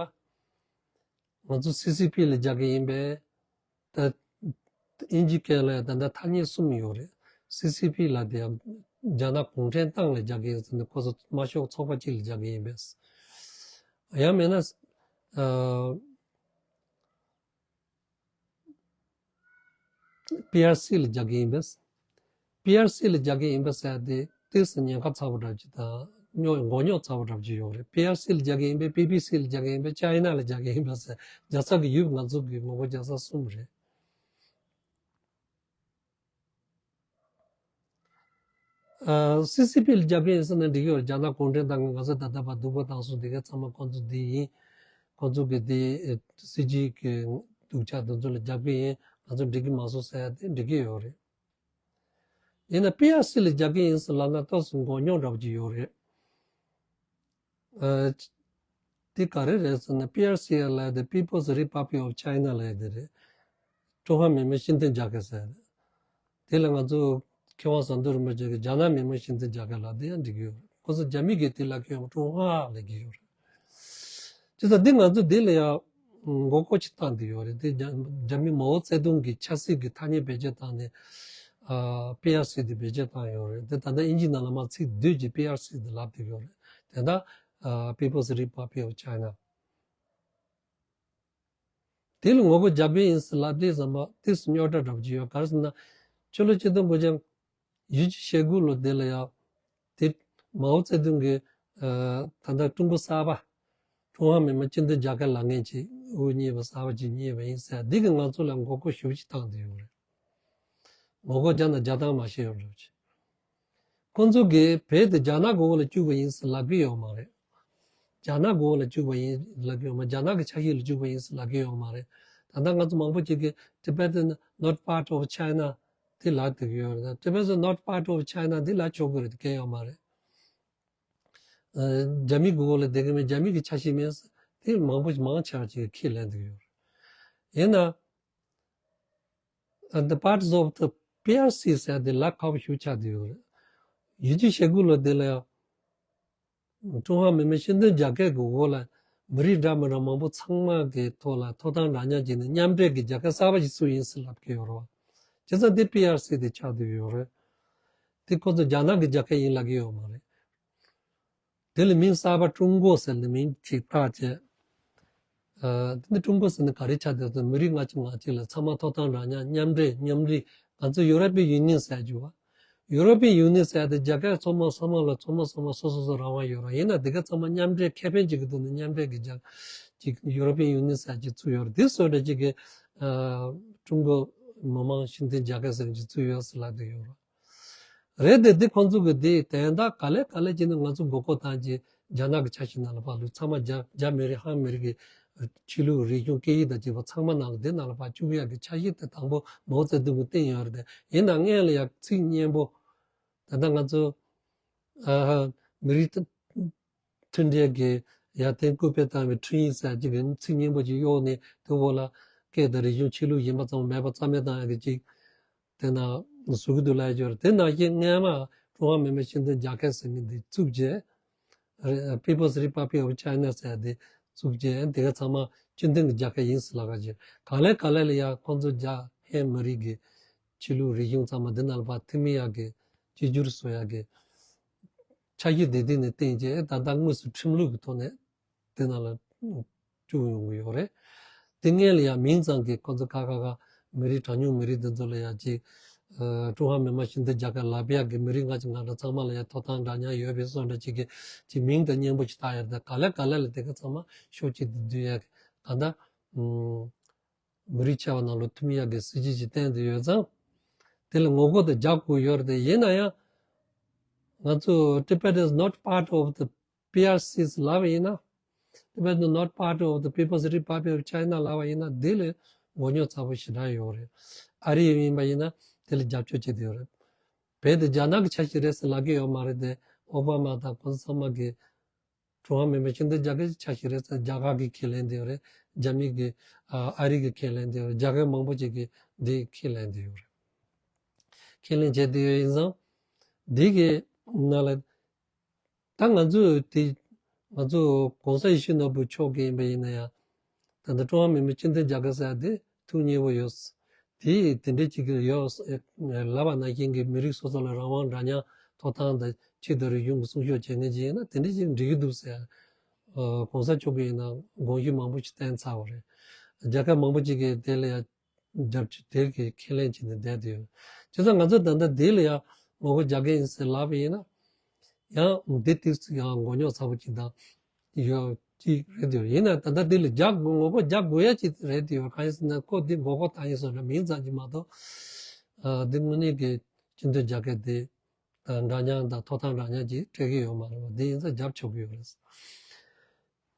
བ། ང་ཚོ་སི་སི་པི་ལ་རྒྱག་གི་ཡིན་པས། ད་དབྱིན་ཇི་སྐད་ལ་ད་ལྟ་ཐ་སྙད་གསུམ་ཡོད་རེད། སི་སི་པི་ལབ་དེ་ཡང་རྒྱ་ནག་གུང་ཁྲན་ཏང་ལ་རྒྱག་གི་ཡིན་ཟེར་ནས་ཁོ་ཚོ་དམར་ཤོག་ཚོགས་པ་གཅིག་ལ་རྒྱག་གི་ཡིན་པས། ཡང་མིན་ན་ཨ། པི་ཨར་སི་ལ་རྒྱག་གི་ཡིན་པས། པི་ཨར་སི་ལ་རྒྱག་གི་ཡིན་པས་ཟེར་ཏེ་ཏོག་ཙམ་ཉེན་ཁ་ཚ་པོ་འདྲ་ཅིག་དང་རྙོག་མགོ་རྙོག་ཚ་པོ་འདྲ་ཅིག་ཡོད་རེད། པི་ཨར་སི་ལ་རྒྱག་གི་ཡིན་པས། པི་པི་སི་ལ་རྒྱག་གི་ཡིན་པས། ཅའི་ན་ལ་རྒྱག་གི་ཡིན་པས་ཟེར་རྒྱག་ས་གི་ཡུལ་ང་ཚོ་གི་ངོ་རྒོལ་རྒྱག་ས་གསུམ་རེད། ཨ་སི་སི་པི་ལ་རྒྱག་གི་ཡིན་ཟེར་ན་འགྲིག་གི་ཡོད་རེད། རྒྱ་ནག་གུང་ཁྲན་ཏང་གིས་ང་ཚོ་ད་ལྟ་བར་སྡུག་པོ་བཏང་སོང་། དེ་ག་ཚང་མ་ཁོང་ཚོ་འདི་ཡིན། ཁོང་ཚོ་གི་དེ་སྲིད་ཇུས་ཀྱི་སྡུག་ཅག་དེ་ཚོ་ལ་རྒྱབ་ཀྱི་ཡིན། ང་ཚོ་འགྲིག་གི་མ་སོང་ཟེར་ཡ་དེ་འགྲིག་གི་ཡོད་རེད། ཡིན་ན་པི་ཨར་སི་ལ་རྒྱག་གི་ཡིན་ཟེར་ལབ་ན་ཏོག་ཙམ་མགོ་རྙོག་འདྲ་པོ་ཅིག་ཡོད་རེད། ཨ་དེ་ག་རེ་རེད་ཟེར་ན་པི་ཨར་སི་ལབ་ཡ་དེ་People's Republic of China ལབ་ཡ་དེ་རེད། ཀྲུང་ཧྭ་མི་དམངས་སྤྱི་མཐུན་རྒྱལ་ཁབ་ཟེར་ཡ་རེད། དེ་ལ་ང་ཚོ་མཁས་དབང་ཟམ་གདོང་རིན་པོ་ཆེ་གིས་རྒྱ་ནག་མི་དམངས་སྤྱི་མཐུན་རྒྱལ་ཁབ་ལབ་དེ་ཡང་འགྲིག་གི་ཡོད་རེད། ཁོ་ཚོ་རྒྱ་མི་གིས་དེ་ལབ་ཀྱི་ཡོད་མ་ཀྲུང་ཧྭ་ལབ་ཀྱི་ཡོད་རེད། བྱས་ཙང་འདི་ང་ཚོ་འདི་ལ་ཡང་མགོ་སྐོར་ཅིག་བཏང་བསྡད་ཡོད་རེད། དེ་རྒྱ་རྒྱ་མི་མའོ་ཙེ་ཏུང་གི་ཆབ་སྲིད་ཀྱི་ཐ་སྙད་བེད་སྤྱོད་བཏང་ནས་ཨ་པི་ཨར་སི་དེ་བེད་སྤྱོད་བཏང་ཡོད་རེད། དེ་ད་ལྟ་དབྱིན་ཇི་ནང་ལ་མར་ཚིག་བསྡུས་ཀྱིས་པི་ཨར་སི་དེ་ལབ་བསྡད་ཡོད་རེད། དེ་ད་ཨ་People's Republic of China། དེ་ལ་ངོ་རྒོལ་རྒྱག་གི་ཡིན་ཟེར་ལབ་དུས་ཙམ་པ་དེ་སུ་རྙོག་དྲ་འདྲ་པོ་ཅིག་ཡོད། ག་རེ་ཟེར་ན། ཕྱི་ལོ་ཆིག་སྟོང་དགུ་བརྒྱ་བཞི་བཅུ་ཞེ་དགུ་ལོ་དེ་ལ་ཡང་དེ་མའོ་ཙེ་ཏུང་གིས་ཨ་ད་ལྟ་ཀྲུང་གོ་གསར་པ། ཀྲུང་ཧྭ་མི་དམངས་སྤྱི་མཐུན་རྒྱལ་ཁབ་ལབ་མཁན་ཅིག་དབུ་བརྙེས་པ་གསར་པ་ཅིག་བརྙེས་པ་ཡིན་ཟེར། འདི་གིས་ང་ཚོ་ལ་ངོ་རྒོལ་ཞེ་པོ་ཅིག་བཏང་བསྡད་ཡོད་རེད། ངོ་རྒོལ་རྒྱག་ན་རྒྱག་སྟངས་མ་ཤེས་ཡོད་རེད། ཁོང་ཚོ་གིས་བོད་དེ་རྒྱ་ནག་གི་འོག་ལ་བཅུག་པ་ཡིན་ཟེར་ལབ་ཀྱི་ཡོད་མ་རེད། རྒྱ་ནག་གི་འོག་ལ་བཅུག་པ་ཡིན་ལབ་ཀྱི་ཡོད་མ། རྒྱ་ནག་གི་ཆ་ཤས་ལ་བཅུག་པ་ཡིན་ཟེར་ལབ་ཀྱི་ཡོད་མ་རེད། ད་ལྟ་ང་ཚོ་མང་པོ་ཅིག་གིས་Tibet is not part of China དེ་ལབ་བསྡད་ཀྱི་ཡོད་རེད། Tibet is not part of China དེ་ལབ་ཆོག་གི་རེད། དེ་གལ་ཡོད་མ་རེད། ཨ་རྒྱ་མི་གི་འོག་ལ་བསྡད་ཀྱི་མེད། རྒྱ་མི་གི་ཆ་ཤས་མེད་ཟེར་དེ་མང་པོ་ཞིག་མང་ཆེ་བ་ཅིག་གིས་ཁས་ལེན་བསྡད་ཀྱི་ཡོད་རེད། ཡིན་ན། And the parts of the P R C ཟེར་དེ་ལབ་ཁག་པོ་ཞེ་པོ་ཆགས་བསྡད་ཡོད་རེད། བཞི་བཅུ་ཞེ་དགུ་ལོ་དེ་ལ་ཡང་ཀྲུང་ཧྭ་མི་དམངས་སྤྱི་མཐུན་རྒྱལ་ཁབ་ཀྱི་འོག་ལ་མི་རིགས་འདྲ་མི་འདྲ་མང་པོ་ཚང་མ་གི་ཐོག་ལ་ཐོབ་ཐང་འདྲ་མཉམ་བྱས་ནས་མཉམ་འབྲེལ་གྱི་རྒྱལ་ཁབ་གསར་པ་ཞིག་བཙུགས་ཡིན་ཟེར་ལབ་ཀྱི་ཡོད་རེད་བ། བྱས་ཙང་དེ་P R C དེ་ཆགས་བསྡད་ཡོད་རེད། དེ་ཁོ་ཚོ་རྒྱ་ནག་གི་རྒྱལ་ཁབ་ཡིན་ལབ་ཀྱི་ཡོད་མ་རེད། དེ་ལ་མིང་གསར་པ་ཀྲུང་གོ་ཟེར་ནས་མིང་ཅིག་བཏགས་བྱས། ཨ་དེ་ནི་ཀྲུང་གོ་ཟེར་ནས་ག་རེ་ཆགས་བསྡད་སོང་། མི་རིགས་ལྔ་བཅུ་ང་གཅིག་ལ་ཚང་མ་ཐོབ་ཐང་འདྲ་མཉམ། མཉམ་འབྲེལ་མཉམ་རུབ། ང་ཚོ་ཡུ་རོ་པི་ཡུ་ནི་ཡན་ཟེར་རྒྱུ་བ། ཡུ་རོ་པི་ཡུ་ནི་ཡན་ཟེར་དེ་རྒྱལ་ཁབ་ཚང་མ་ཚང་མ་ལ་ཚང་མ་ཚང་མ་སོ་སོ་སོ་རང་དབང་ཡོད་རེད། ཡིན་ན་དེ་ག་ཚང་མ་མཉམ་འབྲེལ་ཁེ་ཕན་གཅིག་གི་ཐོག་ནས་མཉམ་འབྲེལ་གྱི་རྒྱལ་ཅིག་ཡུ་རོ་པི་ཡུ་ནི་ཡན་ཟེར་ཅིག་བཙུགས་ཡོད་རེད། དེ་བཟོ་འདྲ་ཅིག་གི་ཨ་ཀྲུང་གོ་མི་དམངས་སྤྱི་མཐུན་རྒྱལ་ཁབ་ཟེར་ཅིག་བཙུགས་ཡོད་ཟེར་ལབ་བསྡད་ཡོད་རེད། རེད་དེ། དེ་ཁོང་ཚོ་གི་དེ་དོན་དག་ག་ལེ་ག་ལེ་བྱས་ནས་ང་ཚོ་མགོ་སྐོར་བཏང་རྗེས་རྒྱ་ནག་གི་ཆ་ཤས་ནང་ལ་ཕར་བླུགས། ཚང་མ་རྒྱ་རྒྱ་མི་རིགས་ཧན་མི་རིགས་ཀྱི་ཆོས་ལུགས་རིག་གཞུང་སྐད་ཡིག་དང་བཅས་པ་ཚང་མ་ནང་ལ་དེ་ནང་ལ་ཕར་བཅུག་ཡག་གི་ཆ་ཤས་དེ་དང་པོ་མའོ་ཙེ་ཏུང་གིས་བཏིང་ཡོད་རེད་དེ། ཡིན་ནའང་སྔོན་ལ་ཡང་ཚིག་སྙན་པོ། ད་ལྟ་ང་ཚོ་ཨ་མི་རིགས་མཐུན་སྒྲིལ་གྱི་ཡར་ཐོན་སྐུལ་སྤེལ་བཏང་བའི་འཕྲིན་ཡིག་ཟེར་གྱི་གི་ཚིག་སྙན་པོ་ཅིག་གཡོགས་ནས་དེ་འོག་ལ་སྐད་དང་རིག་གཞུང་ཆོས་ལུགས་གཞན་པ་ཚང་མ་མེད་པ་རྩ་མེད་བཏང་ཡག་གི་ཅིག་དེ་ནང་བཟོ་གི་འདུག་ལབ་ཡོད་རེད། དེ་ནང་བཞིན་སྔོན་མ་ཀྲུང་ཧྭ་མི་དམངས་སྤྱི་མཐུན་རྒྱལ་ཁབ་ཟེར་མཁན་དེ་བཙུགས་རྗེས། རེ- People's Republic of China ཟེར་དེ་བཙུགས་རྗེས་དེ་ག་ཚང་མ་སྤྱི་མཐུན་གྱི་རྒྱལ་ཁབ་ཡིན་ཟེར་ལབ་ཡག་ཅིག་ག་ལེ་ག་ལེ་ལ་ཡང་ཁོང་ཚོ་རྒྱ་ཧན་མི་རིགས་ཀྱི་ཆོས་ལུགས་རིག་གཞུང་ཚང་མ་འདི་ནང་ལ་ཕར་ཐིམ་ཡག་གི་གཅིག་གྱུར་བཟོ་ཡག་གི་ཆ་ཤས་དེ་དེ་ནས་བཏིང་རྗེས་ད་ལྟ་དངོས་སུ་ཁྲིམས་ལུགས་ཀྱི་ཐོག་ནས་དེ་ནང་ལ་བཅུག་ཡོང་གི་ཡོད་རེད། དེ་སྔོན་ལ་ཡང་མིང་ཙམ་གྱིས་ཁོ་ཚོ་ཁ་ཁ་ཁ་མི་རིགས་གྲངས་ཉུང་མི་རིགས་དེ་ཚོ་ལ་ཡང་ཅིག་ཨ་ཀྲུང་ཧྭ་མི་དམངས་སྤྱི་མཐུན་རྒྱལ་ཁབ་ལབ་ཡག་གི་མི་རིགས་ལྔ་བཅུ་ང་གྲངས་ཚང་མ་ལ་ཡང་ཐོབ་ཐང་འདྲ་མཉམ་ཡོད་པའི་བཟོ་འདྲ་ཅིག་གི་ཅིག་མིང་དང་མཉམ་པོ་ཅིག་བཏགས་ཡོད་རེད། ད་ག་ལེ་ག་ལེ་ལ་དེ་ག་ཚང་མ་ཤོག་གཅིག་ཏུ་བསྡུ་ཡག་གི་གང་ལྟར་ཨུམ། མི་རིགས་ཆེ་བ་ནང་ལ་ཐིམ་ཡག་གི་སྲིད་ཇུས་ཅིག་བཏིང་བསྡད་ཡོད་ཙང་། དེ་ལ་ངོ་རྒོལ་དེ་རྒྱག་དགོས་ཡོད་རེད་དེ། ཡིན་ན་ཡང་ང་ཚོ་Tibet is not part of the P R C ལབ་པ་ཡིན་ན། Tibet is not part of the People's Republic of China ལབ་པ་ཡིན་ན་དེ་ལ་མགོ་རྙོག་ཚ་པོ་ཞེ་དྲག་ཡོད་རེད། ཨ་རི་ཡིན་པ་ཡིན་ན་དེ་ལ་རྒྱབ་སྐྱོར་བྱེད་བསྡད་ཡོད་རེད། བོད་དེ་རྒྱ་ནག་གི་ཆ་ཤས་རེད་ཟེར་ལབ་ཀྱི་ཡོད་མ་རེད་དེ། ཨོ་བྷ་མ་དང་ཁོང་ཚོ་ཚང་མ་གིས་ཀྲུང་ཧྭ་མི་དམངས་སྤྱི་མཐུན་རྒྱལ་ཁབ་ཀྱི་ཆ་ཤས་རེད་ཟེར་རྒྱ་གར་གྱིས་ཁས་ལེན་བསྡད་ཡོད་རེད། རྒྱ་མི་གིས་ཨ་ཨ་རི་གིས་ཁས་ལེན་བསྡད་ཡོད་རེད། རྒྱལ་ཁབ་མང་པོ་ཅིག་གིས་འདི་ཁས་ལེན་བསྡད་ཡོད་རེད། ཁས་ལེན་བྱས་བསྡད་ཡོད། ཡིན་ཙང་འདི་གི་ནང་ལ་ད་ང་ཚོས་དེ་ང་ཚོ་གོང་ས་ཡིད་བཞིན་ནོར་བུ་མཆོག་གིས་ཡིན་པ་ཡིན་ན་ཡང་། ད་ལྟ་ཀྲུང་ཧྭ་མི་དམངས་སྤྱི་མཐུན་རྒྱལ་ཁབ་ཟེར་ཡ་དེ་ཐུགས་མཉེས་པོ་ཡོད། དེ་དེ་འདྲའི་ཅིག་ཡོད། ལབ་པ་ནང་བཞིན་གྱི་མི་རིགས་སོ་སོ་ལ་རང་དབང་འདྲ་མཉམ་ཐོབ་ཐང་དང་ཆོས་དང་རིག་གཞུང་གི་སྲུང་སྐྱོབ་བྱེད་མཁན་ཅིག་ཡིན་ན་དེ་འདྲའི་ཅིག་འགྲིག་གི་འདུག་ཟེར། ཨ་གོང་ས་མཆོག་གིས་ཡིན་ན་དགོངས་ཞུ་མང་པོ་ཞིག་བསྟན་ཚར་བ་རེད། རྒྱལ་ཁབ་མང་པོ་ཅིག་གིས་དེ་ལ་ཡང་རྒྱབ་སྐྱོར་དེ་གི་ཁས་ལེན་བྱས་ནས་བསྡད་དེ་ཡོད། བྱས་ཙང་ང་ཚོ་ད་ལྟ་དེ་ལ་ཡང་ངོ་རྒོལ་རྒྱག་གི་ཡིན་ཟེར་ལབ་པ་ཡིན་ན། ཡང་འདི་ཏིག་ཙམ་ཡང་མགོ་རྙོག་ཚ་པོ་ཅིག་དང་ཡོད་ཅིག་རེད་དེ། ཡིན་ན་ད་ལྟ་འདི་ལ་རྒྱག་དགོས། ངོ་རྒོལ་རྒྱག་དགོས་ཡ་ཅིག་རེད་དེ། གང་ཡིན་ཟེར་ན་ཁོ་འདི་མགོ་སྐོར་བཏང་ཡིན་ཟེར་ན་མིང་ཙམ་ཅིག་མ་གཏོགས། ཨ་འདི་དངོས་གནས་ཀྱི་སྤྱི་མཐུན་རྒྱལ་ཁབ་འདི་འདྲ་མཉམ་དང་ཐོབ་ཐང་འདྲ་མཉམ་ཅིག་སྤྲད་ཀྱི་ཡོད་མ་རེད་པ། འདི་ཡིན་ཙང་རྒྱབ་ཆོག་གི་ཡོད་རེད།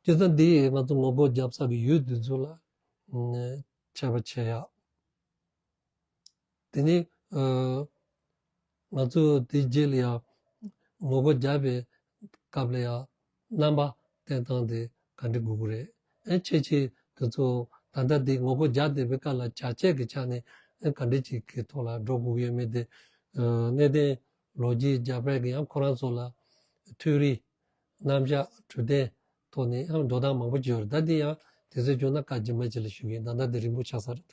བྱས་ཙང་འདི་ང་ཚོ་ངོ་རྒོལ་རྒྱབ་ས་གི་ཡུལ་འདི་ཚོ་ལ་ཁྱབ་པ་བྱེད་ཡ། དེ་ནས་ཨ་ང་ཚོ་དེ་རྗེས་ལ་ཡང་ངོ་རྒོལ་རྒྱབ་པའི་སྐབས་ལ་ཡང་རྣམ་པ་བསྟན་སྟངས་དེ་ག་འདྲ་དགོས་ཀྱི་རེད། ཨེ་ཁྱེད་ཀྱིས་དེ་ཚོ་ད་ལྟ་དེ་ངོ་རྒོལ་རྒྱབ་བསྡད་པའི་སྐབས་ལ་བྱ་བྱེད་ཀྱི་ཆ་ནས་ཨེ་ག་འདྲ་ཅིག་གི་ཐོག་ལ་འགྲོ་དགོས་ཀྱི་ཡོད་མེད་དེ། ཨ་གནད་དོན་ལོ་རྒྱུས་རྒྱབ་པའི་གི་ཡང་ཁོ་རང་ཚོ་ལ་ཐུའུ་རི་རྣམ་གཞག་གྲུབ་དོན་ཐོག་ནས་ཡང་འགྲོ་སྟངས་མང་པོ་ཅིག་ཡོད་རེད། ད་འདི་ཡང་དུས་ཚོད་བྱུང་ན་སྐབས་རྗེས་མ་ཅིག་ལ་ཞུ་གི་ཡིན། ད་ལྟ་འདི་རིང་པོ་ཆགས་ས་རེད།